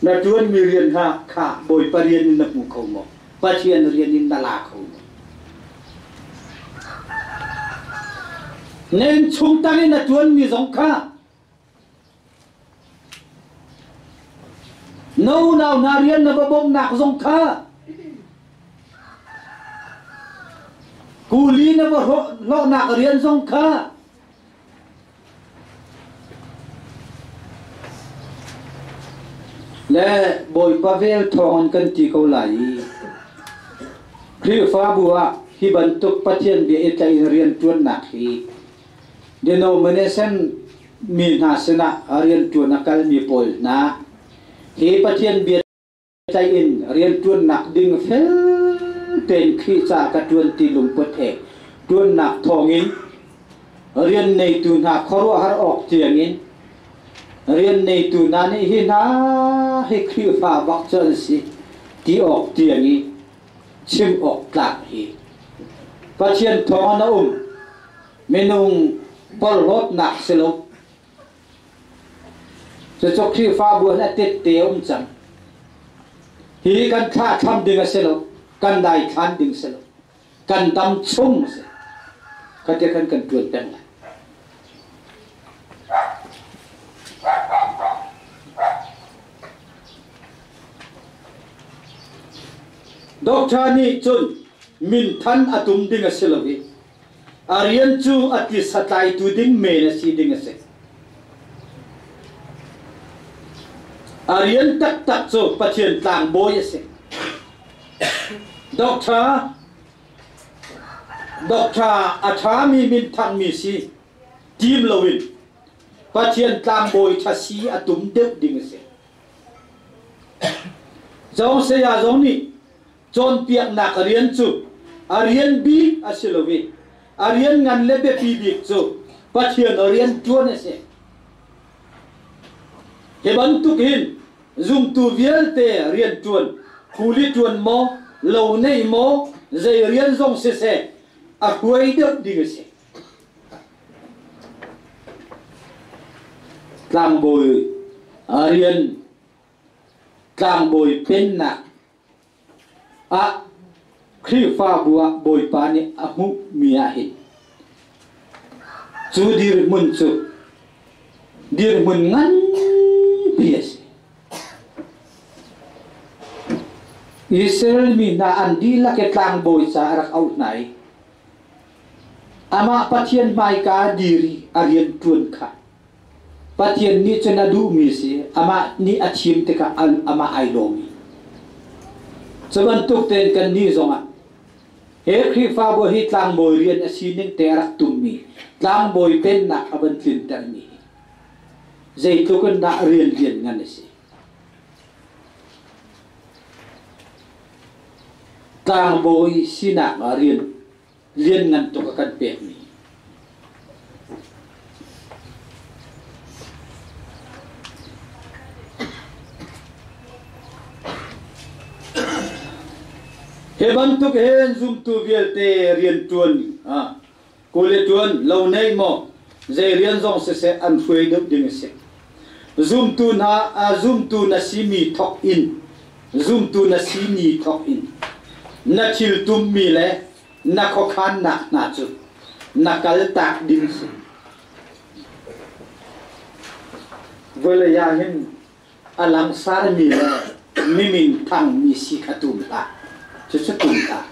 Na ṭuanmi rian kha kha Bawipa rian in na hmu kho maw? Pathian rian in na la kho maw? Na innchung tang in na ṭuanmi zong kha Na unau hna rian na va bawmhnak zong kha Kuli na va hlawhnak rian zong kha le Bawipa vel thawng kan ti ko lai i Khrihfabu ah hi bantuk Pathian bia i tlaih in rianṭuannak hi denomination mi hna sinah rianṭuan a kalmi pawl hna hi Pathian bia tlaih in rianṭuannak ding fel tein Khrih ca ka ṭuan ti lungput he ṭuannak thawngin rian neitu hna khuaruahhar awk tiangin rian neitu hna nih hi hna hi Khrihfa bak cu an si ti awk tiang i chim awk tlak hi Pathian thawng in a um minung porhlawtnak si lo. Cucu Khrihfabu hin a tette a um cang. Hi kan thlahthlam ding a si lo, kan daithlan ding si lo, kan dam chung a si. Kha khan kan ṭuan peng lai. Doctor nih cun minthan a tum ding a si lo i A rian cu a tisa tlaitu ding men a si ding a si. A rian taktak cu Pathian tlangbawi a si. Doctor Doctor a ṭhami minthangmi si tim loin Pathian tlangbawi ṭha si a tum deuh ding a si. Zong saya zong nih Cawnpiaknak rian cu a rian bik a si lo i a rian ngan le biapi bik cu Pathian rian ṭuan a si. Hi bantuk hin zumtu vialte rian ṭuan, khuli ṭuan maw, lo nei maw, zei rian zong siseh, a hruai deuh ding a si. Tlangbawi rian tlangbawi pennak ah Khrihfabu ah Bawipa nih a hmuhmi ah hin cu dirhmun cu dirhmun nganpi a si. Israel mi hna an dihlak i tlangbawi ca a rak auh hna i amah Pathian hmaika dir i a rian ṭuan kha Pathian nih cun a duhmi si, amah nih a thim tikah amah ai lawm i. Cu bantuk tein kannih zongah he Khrihfabu hi tlangbawi rian a sining te a rak tummi tlangbawi pennak a van tlintermi hi zeitluk in dah rian lian ngan a si. Tlangbawi sinak ah rian lianngan tuk a kan pekmi. Hi bantuk hin zumtu vialte rianṭuan kule ṭuan lo nei maw zei rian zong siseh an hruai deuh ding a si. Zumtu hna zumtu na simi thawk in zumtu na simi thawk in na thil tummi le na khuakhannak hna cu na kaltak ding si. Vawlei ah hin a langsarmi le mimin thangmi si kha tum hlah. Cucu tum hlah.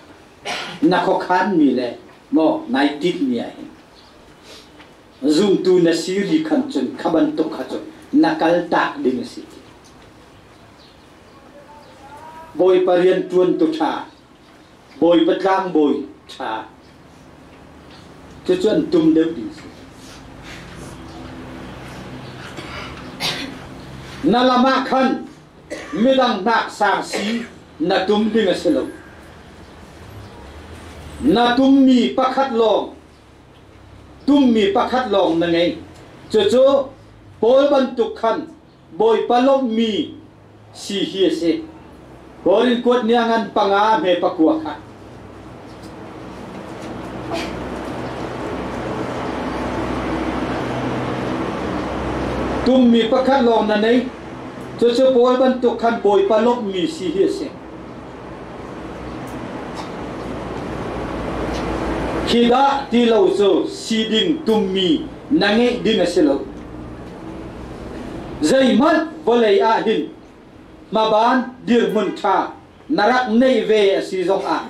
Na khuakhanmi le maw nai tinhmi ah hin zumtu na si ri khan cun kha bantuk kha cu na kaltak ding a si. Bawipa rian ṭuan tu ṭha Bawipa tlangbawi ṭha cucu an tum deuh ding si. Na lam ah khan midang hnak sang si na tum ding a si lo. Na tummi pakhat lawng tummi pakhat lawng na ngei. Cucu Paul bantuk khan Bawipa lawmhmi si hi a si. Korin kuat nih a ngan panga hme pakua kha. Tummi pakhat lawng na nei. Cucu Paul bantuk khan Bawipa lawmhmi si hi a si. Khi dah ti lo cu si ding tummi na ngeih ding a si lo. Zeihmanh vawlei ah hin hmaban dirhmun ṭha na rak neih ve a si zongah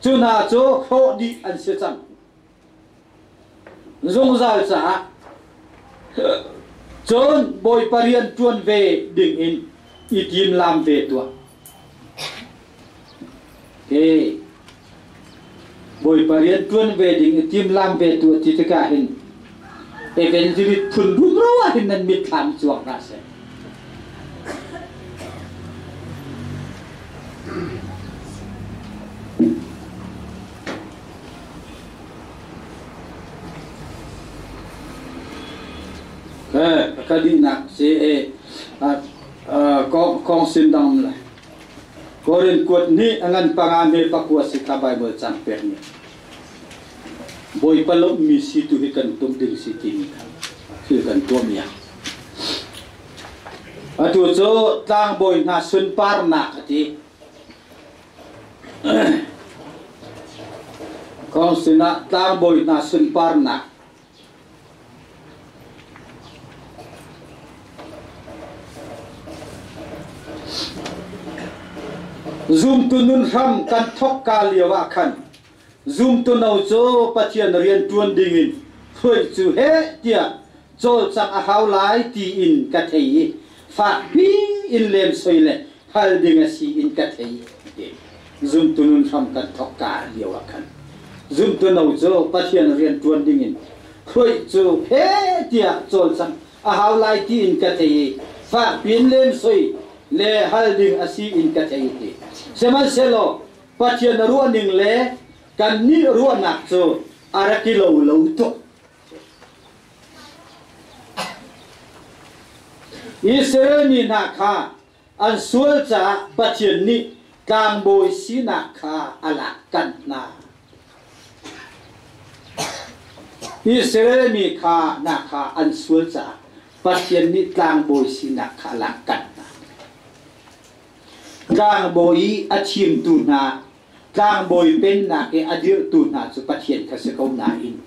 Cu hna cu hrawh dih an si cang. Zungzal caah cun Bawipa rian ṭuan ve dingin i timlam ve tuah. Hi Bawipa rian ṭuan ve ding i timlam ve tuah ti tikah hin evangelist phun rumro ah hin nan mitthlam cuang hna seh. Ka dihnak si kong sin dang lai. Korin kuat nih a ngan panga me pakua si kha Bible cang pek ni. Bawipa lawmhmi si tu hi kan tum ding si timi kha thil kan tuah mi ah. Atu cu tlangbawi hna sunparnak a ti. Kong sinah tlangbawi hna sunparnak Zumtu nun hram kan thawkka lio ah khan zumtu no cu Pathian rian ṭuan dingin hruai cu heh tiah cawlcangh a hau lai tiin ka thei i fakpi in lemsoi le hal ding a si in ka thei ti. Zumtu nun hram kan thawkka lio ah khan zumtu no cu Pathian rian ṭuan dingin hruai cu heh tiah cawlcangh a hau lai tiin ka thei i fakpi in lemsoi le hal ding a si in ka thei ti. Sihmanhsehlaw Pathian ruahning le kannih ruahnak cu a rak i lo lo tuk. Israel mi hna kha an sual caah Pathian nih tlangbawi sinak kha a lak kanh hna. Israel mi kha hna kha an sual caah Pathian nih tlangbawi sinak kha a lak kanh hna. Tlangbawi i a thimtu hna, tlangbawi pennak i a dirhtu hna cu Pathian kha si ko nain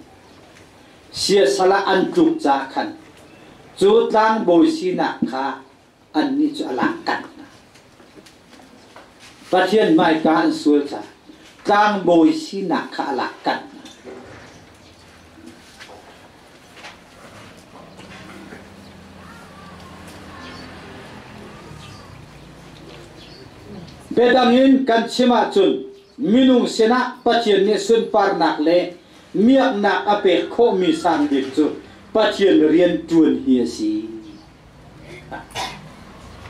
siasal ah an tluk caah khan cu tlangbawi sinak kha annih cu a lak kanh hna. Pathian hmaika an sual caah tlangbawi sinak kha a lak kanh hna. Biadang in kan chim ahcun minung sinah Pathian nih sunparnak le miaknak a pek khawhmi sang bik cu Pathian rian ṭuan hi a si.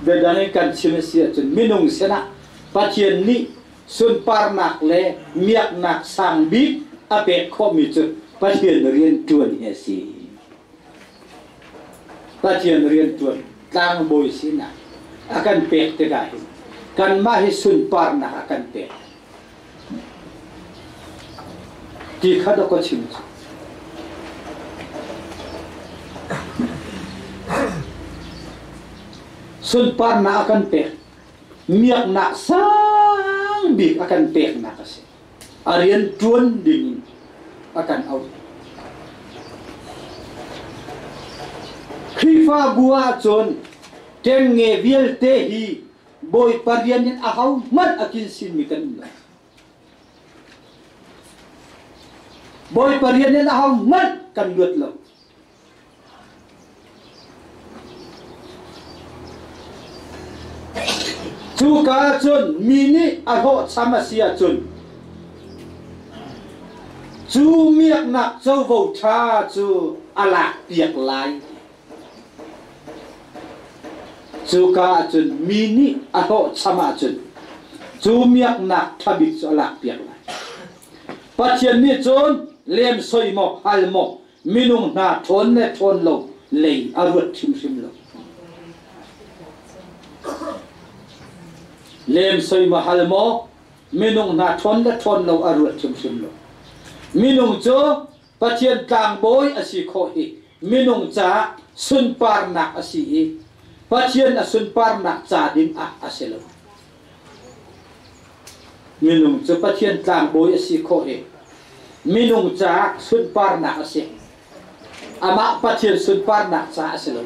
Biadang in kan chim a si ahcun minung sinah Pathian nih sunparnak le miaknak sang bik a pek khawhmi cu Pathian rian ṭuan hi a si. Pathian rian ṭuan tlangbawi sinak a kan pek tikah hin kanmah hi sunparnak a kan pek. Ti kha dawk ka chim cu. Sunparnak a kan pek. Miaknak sang bik a kan peknak a si. A rian ṭuan ding a kan auh. Khrihfabu ahcun ṭengnge vialte hi Bawipa rian in ahohmanh a kin sinmi kan um lo. Bawipa rian in ahohmanh kan luat lo. Cuka ahcun mi nih a hlawhcham a si ahcun cu miaknak covo ṭha cu a lakpiak lai. Cuka ahcun mi nih a hlawhcham ahcun cu miaknak ṭha bik cu a lakpiak lai. Pathian nih cun lemsoi maw hal maw minung hna ṭhawn le ṭhawn lo lei a ruat hrimhrim lo. Lemsoi maw hal maw minung hna ṭhawn le ṭhawn lo a ruat hrimhrim lo. Minung cu Pathian tlangbawi a si khawh hi minung caah sunparnak a si i Pathian a sunparnak ca ding ah a si lo. Minung cu Pathian tlangbawi a si khawh i minung caah sunparnak a si. Amah Pathian sunparnak caah a si lo.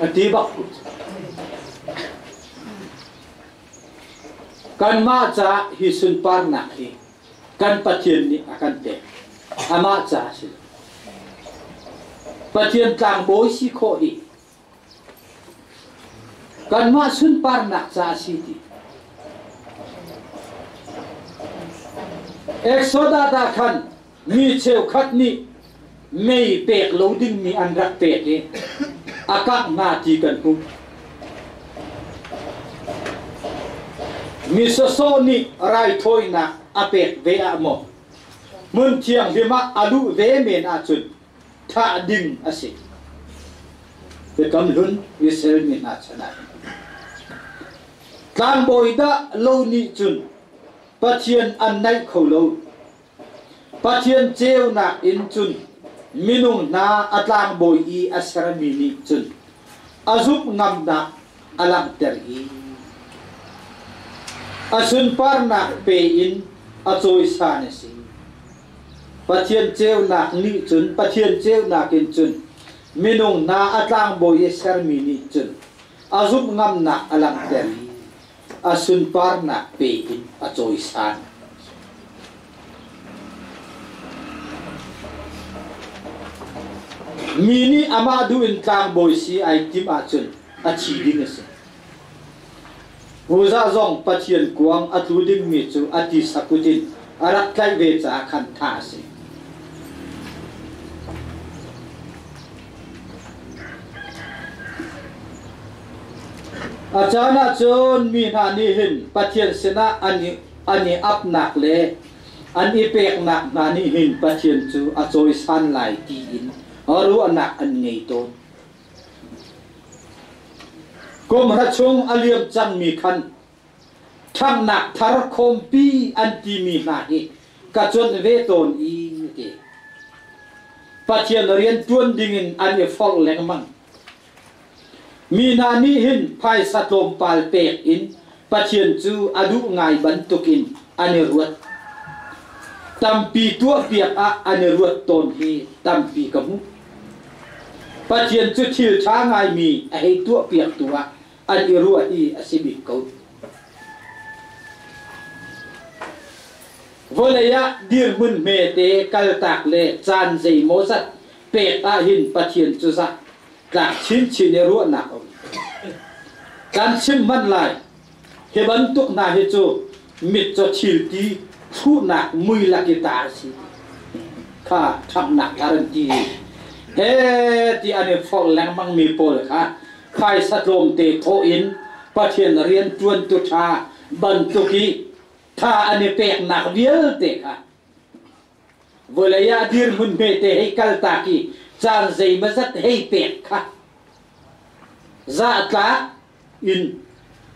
A ti bak. Kanmah ca hi sunparnak hi kan Pathian nih a kan pek. Amah ca a si. Pathian tlangbawi si khawh hi kanmah sunparnak ca a si ti. Exodus ah khan mi cheukhat nih mei pek lo dingmi an rak pek i a kangh hna ti kan hmuh. Mi sawsawh nih raithawinak a pek ve ah maw hmun thianghlim ah a luh ve men ahcun thah ding a si. Biakam hlun Israel mi hna chan ah tlangbawi dah lo nih cun Pathian an naih kho lo. Pathian ceunak in cun minung hna a tlangbawi i a sermi nih cun a zumh ngamnak a langhter i a sunparnak pe in a cawisan a si. Pathian ceunak nih cun Pathian ceunak in cun minung hna a tlangbawi i sermi nih cun a zumh ngamnak a langhter i a sunparnak pe in a cawisan. Mi nih amah duh in tlangbawi si ai timh ahcun a thi ding a si. Uzzah zong Pathian kuang a tlu dingmi cu a tisa kut in a rak tlaih ve caah khan thah a si. A caan ahcun mi hna nih hin Pathian sinah an i, an i apnak le an i peknak hna nih hin Pathian cu a cawisan lai tiin ruahnak an ngei tawn. Kum hra chung a liam cangmi khan ṭhanghnak thar khawmpi an timi hna hi ka cuanh ve tawn i ti. Pathian rian ṭuan dingin an i forh lengmang. Mi hna nih hin phaisa tlawmpal pek in Pathian cu a duh ngai bantukin an i ruat. Tampi tuahpiak ah an i ruat tawn hi tampi ka hmuh. Pathian cu thil ṭha ngaimi a hei tuahpiaktu ah an i ruah hi a si bik ko. Vawlei ah dirhmun hmete kaltak le caan zeimawzat pek ahhin Pathian cu zah tlak chinchin i ruahnak a um. Kan chim hmanh lai, hi bantuk hna hi cu mitcaw thilti thuhnak mui lak i ta a si. Kha ṭhamnak thar an ti. He ti an i forh lengmangmi pawl kha phaisa tlawmte thawh in Pathian rian ṭuantu ṭha bantuk i tha an i peknak vialte kha vawlei ah dirhmun hmete hei kaltak i caan zeimawzat hei pek kha zahtlak in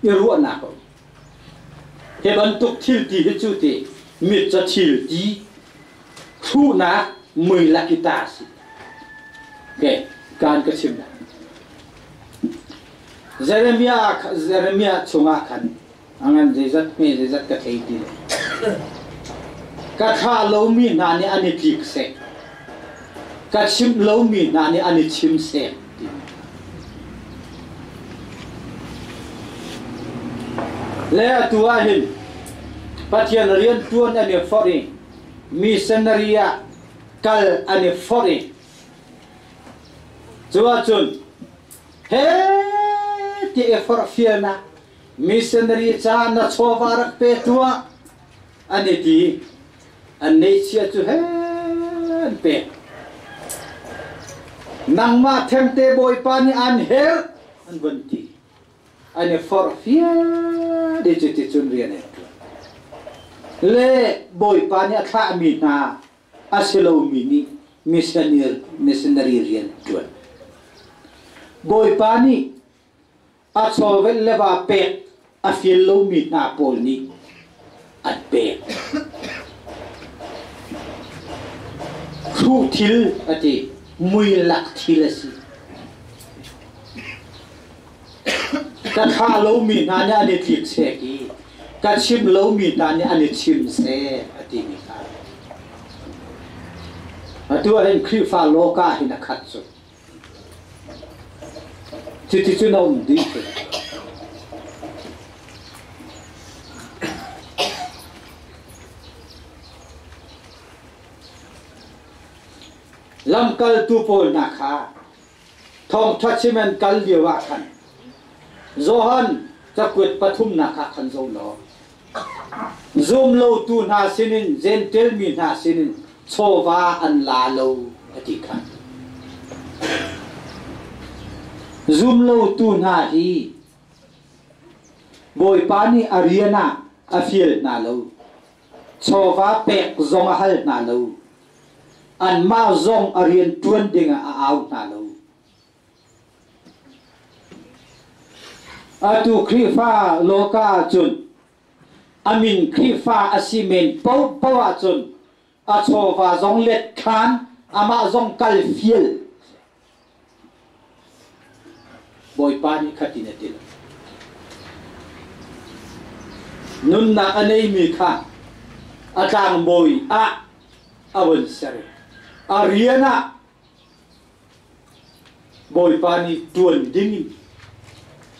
i ruahnak a um. Hi bantuk thil ti hi cu ti mitcaw thil ti hruhnak mui lak i ta si. Okay, kan ka chim lai. Jeremiah Jeremiah chungah khan a ngan zeizat hme zeizat ka thei ti lo. Ka thlah lomi hna nih an i tlik seh. Ka chimh lomi hna nih an i chim seh. Ti. Le atu ah hin Pathian rian ṭuan an i forh i missionary ah kal an i forh i cu ahcun he ti i forhfialnak missionary ca na chawva rak pe tuah an i ti an neihchia cu he an pek nangmah thengte bawipa nih an herh an vun ti an i forhfial i cuticun rian an ṭuan le bawipa nih a thlahmi hna a si lomi nih missionary rian ṭuan bawipa nih a chawvel le va pek a fial lomi hna pawl nih an pek Hruh thil a ti muilak thil a si Ka thlah lomi hna nih an i tlik sek i ka chim lomi hna nih an i chim sek a timi kha. Atu ah hin Khrihfa lawka hin a khat cu. Cuticun a um dih. Lamkaltu pawl hna kha thawngṭha chim an kal lio ah khan Johan cakuat pathumnak ah khan zoh law zumlotu hna sinin Jentail mi hna sinin chawva an la lo a ti kha. Zumlotu hna hi Bawipa nih a rian ah a fial hna lo. Chawva pek zong a hal hna lo. Anmah zong a rian ṭuan dingah a au hna lo. Atu Khrihfa lawka ahcun a min Khrihfa a si men paohpaoh ahcun a chawva zong let khan amah zong kal fial. Bawipa nih khatin a ti lo. Nunnak a neimi kha a tlangbawi ah a vun ser i a rian ah Bawipa nih ṭuan dingin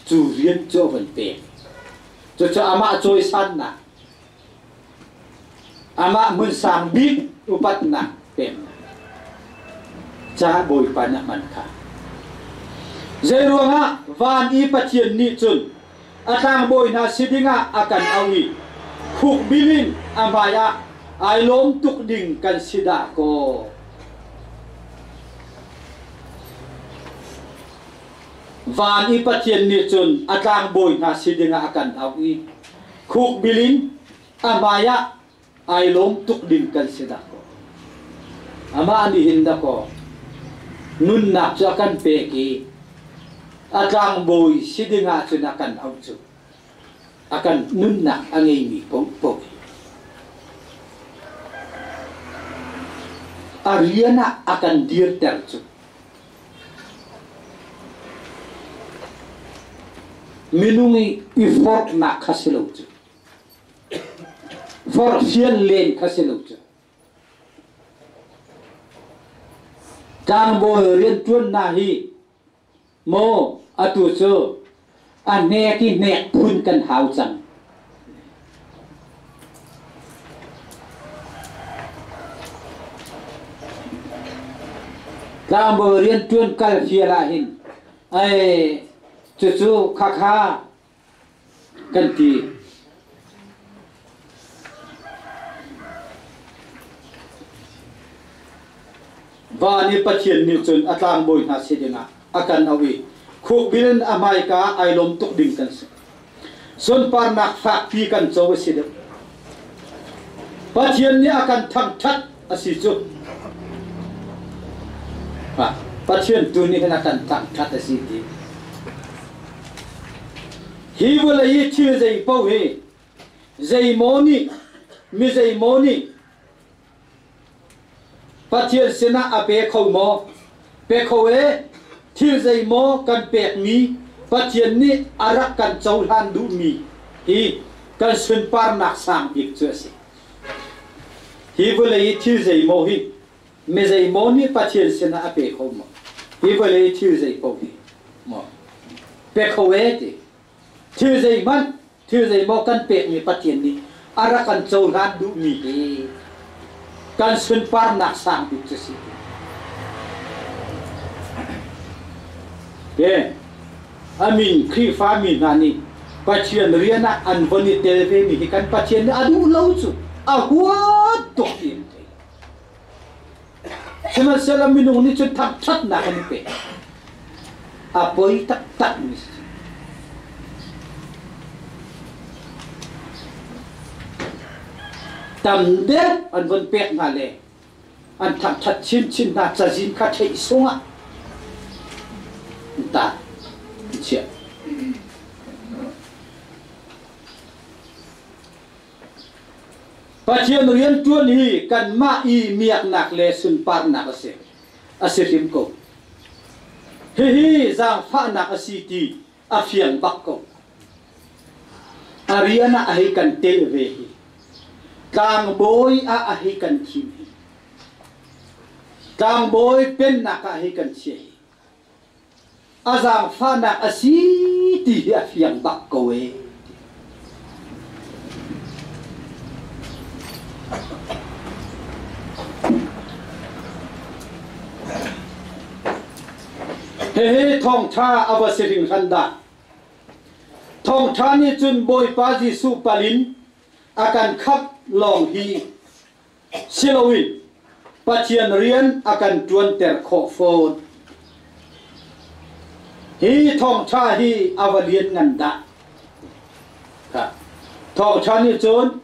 cu rian cu a von pek. Cucu amah cawisannak, amah hmun sang bik upatnak peknak caah Bawipa nih a hman kha. Zeiruangah van i Pathian nih cun a tlangbawi hna si dingah a kan auh i khukbil in a hmaiah ai lawm tuk ding kan si dah kaw. Van i Pathian nih cun a tlangbawi hna si dingah a kan auh i khukbil in a hmaiah ai lawm tuk ding kan si dah kaw. Amah nih hin dah kaw nunnak cu a kan pek i a tlangbawi si dingah cun a kan auh cu a kan nunnak a ngeimi paohpaoh hi a rian ah a kan dirter cu minung i i forhnak kha si lo cu forhfial len kha si lo cu tlangbawi rianṭuannak hi Maw atu cu a hnek i hnek phun kan hau cang. Tlangbawi rianṭuan kal fial ah hin ai cucu khakha kan ti. Van i Pathian nih cun a tlangbawi hna si dingah a kan auh i khukbil in a hmaika ai lawm tuk ding kan si. Sunparnak fakpi kan co a si deuh. Pathian nih a kan thangṭhat a si cu. Pathian tu nih hin a kan thangṭhat a si ti. Hi vawlei i thil zei paoh hi zeimaw nih mi zeimaw nih Pathian sinah a pe kho maw? Pe kho e, thil zeimaw kan pekmi Pathian nih a rak kan cohlan duhmi hi kan sunparnak sang bik cu a si. Hi vawlei i thil zeimaw hi mi zeimaw nih Pathian sinah a pe kho maw? Hi vawlei thil zei paoh hi maw pe kho e ti. Thil zeihmanh thil zeimaw kan pekmi Pathian nih a rak kan cohlan duhmi hi kan sunparnak sang bik cu si. Ke amin Khrihfa mi hna nih Pathian rian ah an von i tel ve mi hi kan Pathian nih a duh lo cu a huat tuk ti an thei. Sihmanhsehlaw minung nih cun thangṭhatnak an i pek. A poi taktakmi si. Tam deuh an von pek hna le an thangṭhat chinchin hna cazin kha theih sungah an tar an chiah. Pathian rianṭuan hi kanmah i miaknak le sunparnak a si. A si hrim ko. Hihi zaangfahnak a si ti a fiang bak ko. A rian ah a hei kan tel ve hi. Tlangbawi ah a hei kan thim hi. Tlangbawi pennak ah a hei kan chia hi. A zaangfahnak a si ti hi a fiang bak ko ee. Hihi thawngṭha a va si hringhran dah! Thawngṭha nih cun Bawipa Jesuh pal in a kan khamh lawng hi si loin Pathian rian a kan ṭuanter khawh fawn. Hi thawngṭha hi a va lianngan dah! Thawngṭha nih cun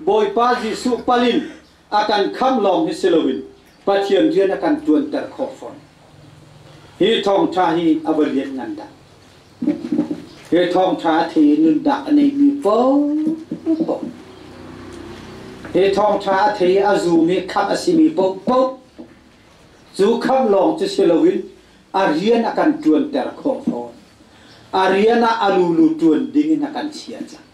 Bawipa Jesuh pal in a kan khamh lawng hi si loin Pathian rian a kan ṭuanter khawh fawn. Hi thawngṭha hi a va lianngan dah! Hi thawngṭha a thei i nunnak a neimi paohpaoh, hi thawngṭha a thei i a zum i khamh a simi paohpaoh, cu khamh lawng cu si loin a rian a kan ṭuanter khawh fawn. A rian ah a lulu ṭuan dingin a kan chia cang.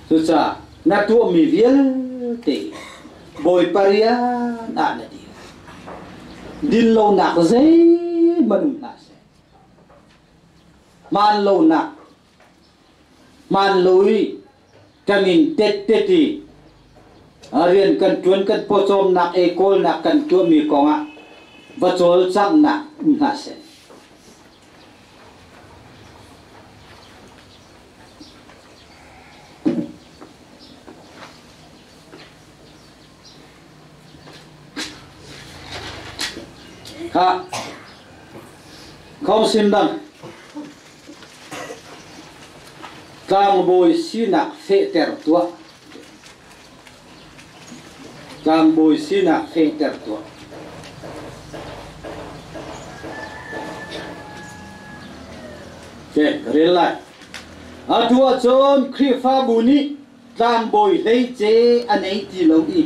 Cucaah na tuahmi vialte Bawipa rian ah na dir. Dinlonak zeihmanh um hlah seh. Hmaanlonak, hmaanlo i kan in tet i rian kan ṭuan kan pawcawmnak ei kawlnak kan tuahmi kongah va cawlcanghnak um hlah seh. Khah, khawngsim bang tlangbawi sinak fehter tuah. Tlangbawi sinak fehter tuah. Okay, rel lai. Atu ahcun Khrihfabu nih tlangbawi hleice a nei ti lo i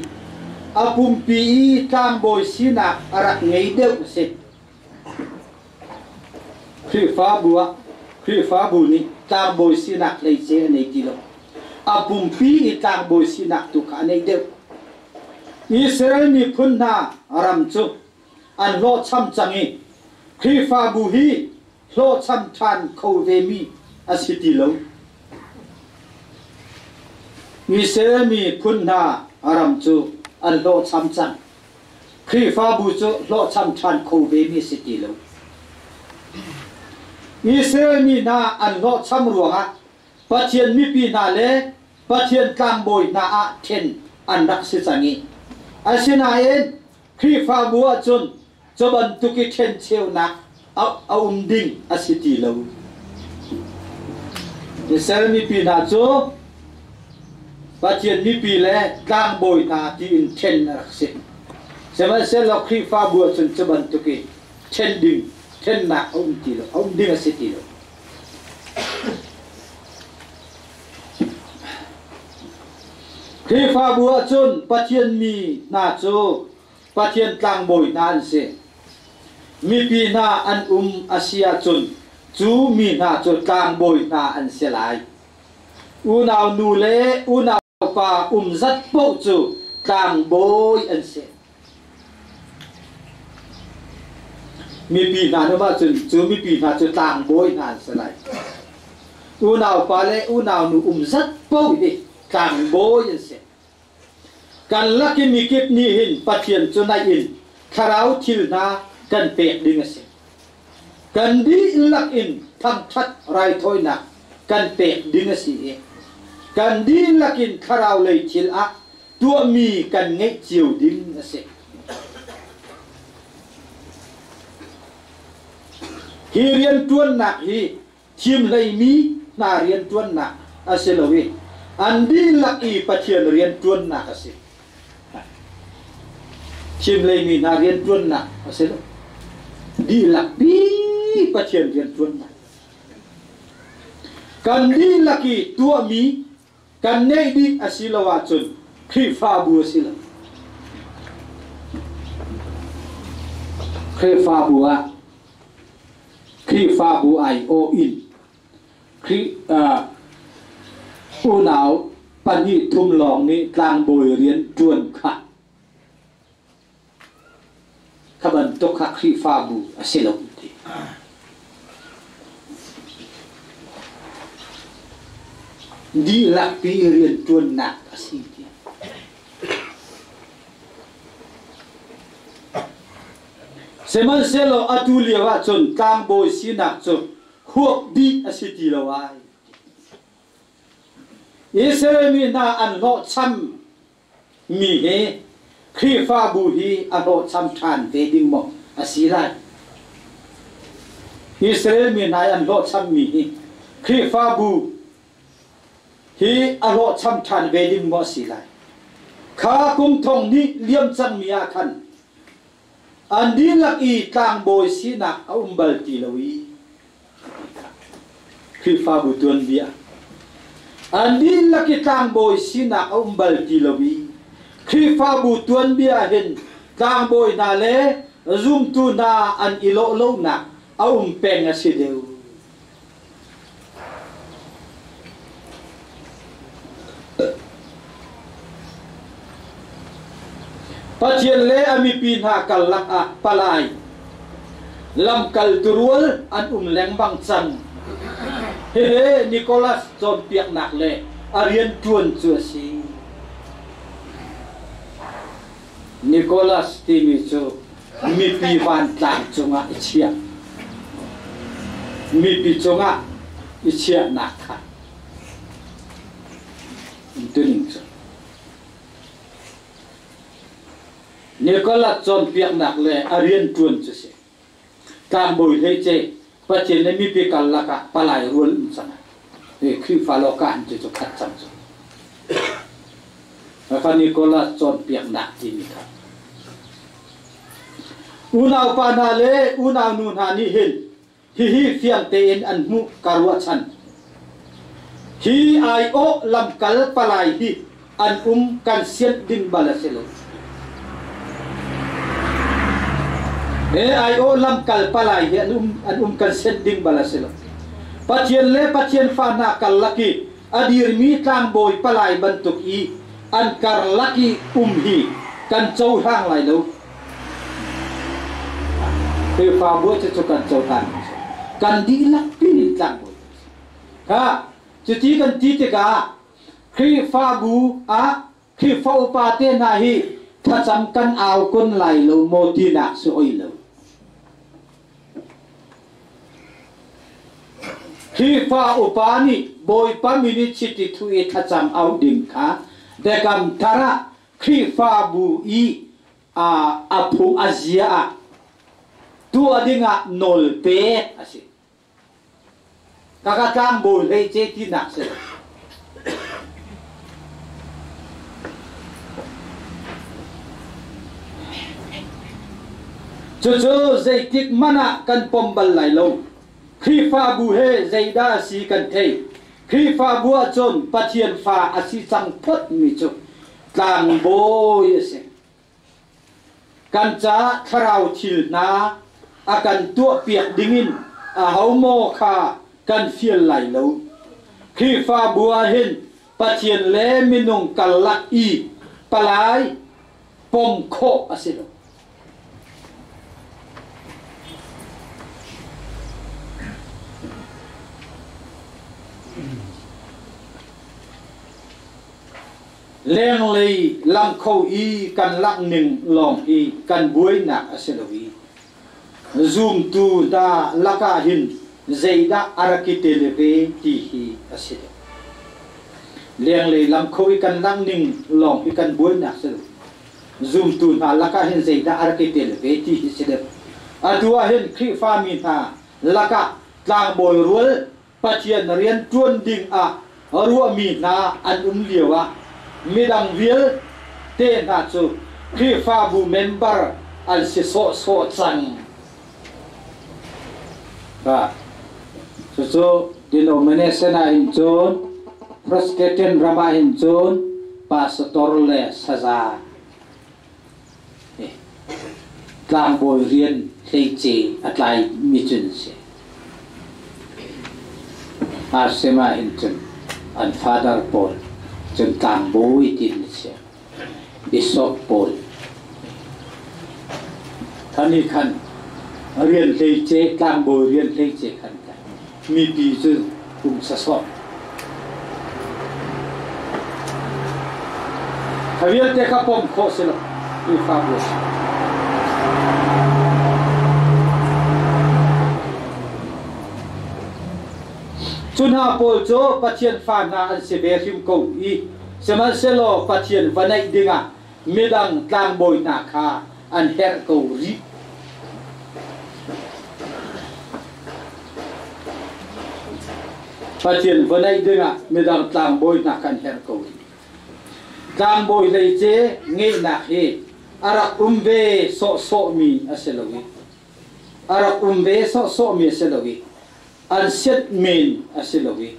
a pumpi i tlangbawi sinak a rak ngei deuh a si. Khrihfabu ah Khrihfabu nih tlangbawi sinak hleice a nei ti lo. A pumpi i tlangbawi sinak tu kha a nei deuh. Israel miphun hna ram cu an hlawhcham cang i Khrihfabu hi hlawhcham ṭhan kho vemi a si ti lo. Israel miphun hna ram cu an hlawhcham cang. Khrihfabu cu hlawhcham ṭhan kho vemi a si ti lo. Israel mi hna an hlawhcham ruangah Pathian mipi hna le Pathian tlangbawi hna ah ṭhen an rak si cang i asinain Khrihfabu ahcun cu bantuk i ṭhencheunak a um ding a si ti lo. Israel mipi hna cu Pathian mipi le tlangbawi hna tiin ṭhen a rak si. Sihmanhsehlaw Khrihfabu ahcun cu bantuk i ṭhen ding, ṭhennak a um ti lo, a um ding a si ti lo. Khrihfabu ahcun Pathian mi hna cu Pathian tlangbawi hna an si. Mipi hna an um a si ahcun cu mi hna cu tlangbawi hna an si lai. Unau nu le unau pa um zat paoh cu tlangbawi an si. Mipi hna nu ahcun cu mipi hna cu tlangbawi hna an si lai. Unau pa le unau nu um zat paoh hi tlangbawi an si. Kan lak i mikip nih hin Pathian cu naih in thlarau thil hna kan pek ding a si. Kan dihlak in thangṭhat raithawinak kan pek ding a si i kan dihlak in thlarau lei thil ah tuahmi kan ngeih cio ding a si. Hi rianṭuannak hi thimhleimi hna rianṭuannak a si lo i an dihlak i Pathian rianṭuannak a si. Thimhleimi hna rianṭuannak a si lo. Dihlak pi Pathian rianṭuannak. Kan dihlak i tuahmi kan neih dih a si lo ahcun Khrihfabu a si lo. Khrihfabu ah Khrihfabu aiawh in Khrih unau pahnih thum lawng nih tlangbawi rian ṭuan kha Kha bantuk kha Khrihfabu a si lo ti. Dihlak pi rianṭuannak a si ti. Sihmanhsehlaw atu lio ahcun tlangbawi sinak cu huap dih a si ti lo ai. Israel mi hna an hlawhcham mi hi Khrihfabu hi a hlawhcham ṭhan te ding maw a si lai? Israel mi hna i an hlawhcham mi hi Khrihfabu hi a hlawhcham ṭhan ve ding maw a si lai? Kha kum thong hnih liam cangmi ah khan an dihlak i tlangbawi sinak a um bal ti lo i Khrihfabu tuanbia an dihlak i tlangbawi sinak a um bal ti lo i Khrihfabu tuanbia hin tlangbawi hna le zumtu hna an i lawh lonak a um peng a si deuh. Pathian le a mipi hna karlak ah palai lamkaltu rual an um lengmang cang. Hihi Nicholas cawnpiaknak le a rianṭuan cu a si. Nicholas timi cu mipi vantlang cungah i chiah. Mipi cungah i chiahnak kha tuning cu. Nicholas cawnpiaknak le a rianṭuan cu si. Tlangbawi hleice Pathian le mipi karlak ah palai rual um cang. Khrihfa lawka an cu cu khat cang cu. Ka Nicholas cawnpiaknak timi kha. Unaupa hna le unaunu hna nih hin hihi fiang tein an hmuh ka ruahchan. Hi aiawh lamkal palai hi an um kan sianh ding bal a si lo. He aiawh lamkal palai hi an um an um kan sianh ding bal a si lo. Pathian le Pathian fa hna karlak i a dirmi tlangbawi palai bantuk i an karlak i um hi kan cohlang lai lo. Khrihfabu cu kan cohlan kan dihlak pin tlangbawi Ha cuti kan ti tikah Khrihfabu ah Khrihfa upa te hna hi thlacam kan au kun lai lo maw tinak si hoi lo. Khrihfa upa nih Bawipa min i chiti thu i thlacam au ding kha Biakam Thar ah Khrihfabu i a phung a zia ah tuah dingah nawl pek a si. Kaka tlangbawi hlei ce tinak si. Cucu zeitik hmanh ah kan pom bal lai lo. Khrihfabu he zeidah a si kan thei. Khrihfabu ahcun Pathian fa a si cang photmi cu tlangbawi a si. Kan caah thlarau thil hna a kan tuahpiak dingin aho maw kha kan fial lai lo. Khrihfabu ah hin Pathian le minung karlak i palai pom khawh a si lo. Lenglei lang kho i kan langh ning lawng hi kan buainak a si lo i zumtu hna lakah hin zeidah a rak i tel ve ti hi a si deuh. Lenglei lam kho i kan langh ning lawng hi kan buainak si lo. Zumtu hna lakah hin zeidah a rak i tel ve ti hi si deuh. Atu ah hin Khrihfami hna lakah tlangbawi rual Pathian rian ṭuan ding ah ruahmi hna an um lio ah midang vialte hna cu Khrihfabu member an si sawhsawh cang. Cucu denomination ah hin cun Presbyterian ram ah hin cun pastor le saza Tlangbawi rian hleice a tlaimi cun si. RCM ah hin cun an father pawl cun tlangbawi tiin an si. Bishop pawl. Khan i khan rian hleice tlangbawi rian hleice khan mipi cu um sasawh. Kha vialte kha pom khawh si lo. Khrihfabu a si. Cu hna pawl cu Pathian fa hna an si ve hrim ko i sihmanhsehlaw Pathian va naih dingah midang tlangbawi hna kha an herh ko rih. Pathian va naih dingah midang tlangbawi hna kha an herh ko rih. Tlangbawi hleice ngeihnak hi a rak um ve sawhsawhmi a si lo i a rak um ve sawhsawhmi a si lo i an set men a si lo i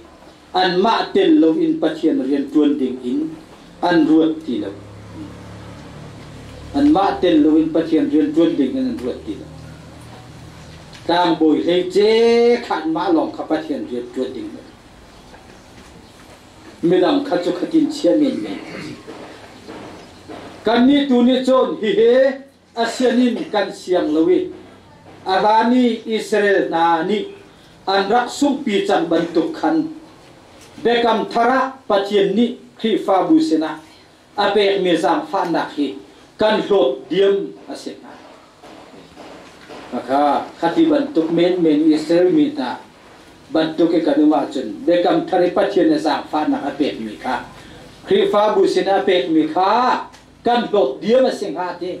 anmah tel loin Pathian rian ṭuan ding in an ruat ti lo. Anmah tel loin Pathian rian ṭuan ding in an ruat ti lo. Tlangbawi hleice kha anmah lawng kha Pathian rian ṭuan ding midang kha cu khatin chia menmen. Kannih tu nih cun hihi a sian in kan siang lo i a hlan i Israel hna nih an rak sunghpi cang bantuk khan Biakam Thar ah Pathian nih Khrihfabu sinah a pekmi zaangfahnak hi kan hlawt diam a si hnga. Khakha khati bantuk menmen Israel mi hna bantuk i kan um ahcun Biakam Thar i Pathian a zaangfahnak a pekmi kha Khrihfabu sinah a pekmi kha kan hlawt diam a si hnga ti.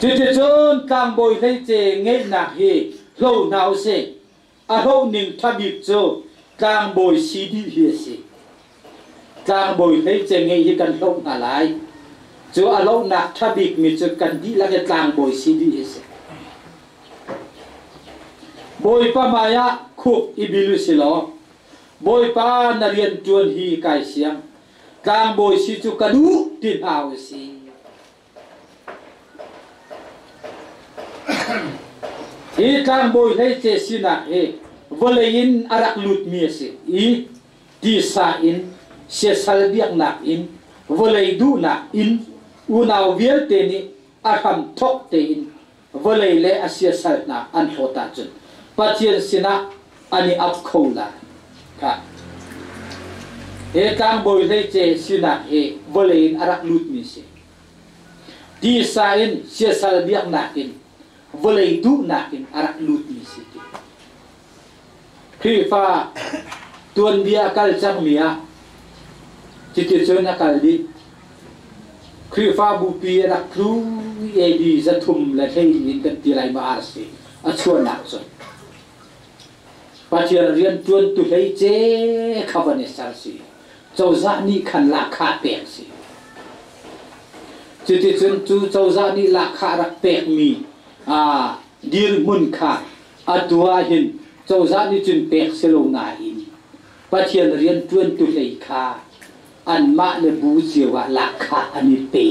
Cuticun tlangbawi hleice ngeihnak hi hlo hna usih. A hlohning ṭha bik cu tlangbawi si dih hi a si. Tlangbawi hleice ngeih hi kan hloh hna lai. Cu a lohnak ṭha bikmi cu kan dihlak i tlangbawi si dih hi a si. Bawipa hmaiah khuk i bil u si law Bawipa na rian ṭuan hi kai siang. Tlangbawi si cu ka duh ti hna u si. Hi tlangbawi hleice sinak hi vawlei in a rak lutmi a si i tisa in siasal biaknak in vawlei duhnak in unau vialte nih a hram thawk tein vawlei le a siasal hna an hlawt ahcun Pathian sinah an i ap kho lai. Kha. Hi tlangbawi hleice sinak hi vawlei in a rak lutmi si. Tisa in siasal biaknak in vawlei duhnak in a rak lutmi si ti. Khrihfa tuanbia a kal cangmi ah cuticun a kal dih. Khrihfabu pi a rak tlu AD 312 in kan ti lai ma RC a chuahnak cun. Pathian rianṭuantu hleice kha van i ser si. Cozah nih khan lahkhah pek si. Cuticun cu cozah nih lahkhah rak pekmi dirhmun kha atu ah hin cozah nih cun pek si lo nain Pathian rianṭuantu hlei kha anmah le bu cio ah lahkhah an i pe.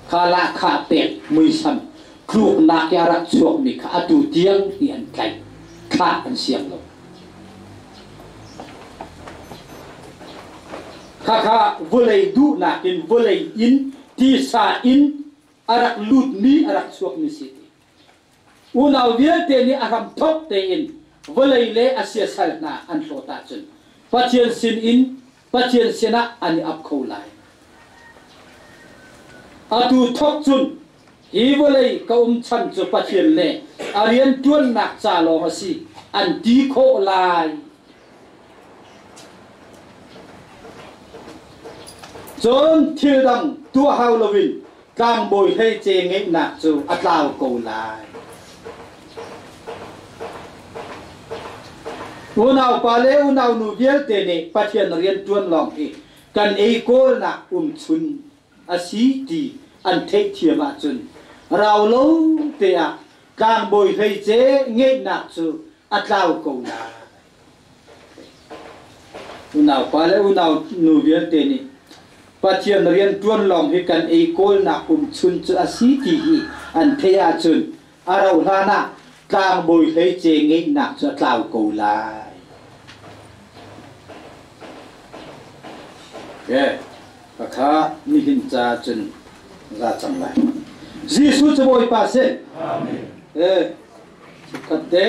Kha lahkhah pek muisam tluknak i a rak chuakmi kha atu tiang hi an tlaih, thlah an siang lo. Khakha vawlei duhnak in vawlei in tisa in a rak lutmi a rak chuakmi si ti. Unau vialte nih a hramthawk tein vawlei le a siasal hna an hlawt ahcun Pathian sin in Pathian sinah an i ap kho lai. Atu thawk cun hi vawlei ka um chan cu Pathian le a rianṭuannak ca lawng a si an ti khawh lai. Cun thil dang tuah hau loin tlangbawi hleice ngeihnak cu a tlau ko lai. Unaupa le unaunu vialte nih Pathian rian ṭuan lawng hi kan ei kawlnak umchun a si ti an theihthiam ahcun rau lo te ah tlangbawi hleice ngeihnak cu a tlau ko lai. Unaupa le unaunu vialte nih Pathian rian ṭuan lawng hi kan ei kawlnak umchun cu a si ti hi an theih ahcun a rauh hlan ah tlangbawi hleice ngeihnak cu a tlau ko lai. Okay. Khakha nihin ca cun za cang lai. Jesuh cu Bawipa si. Amen. Eh, khat te.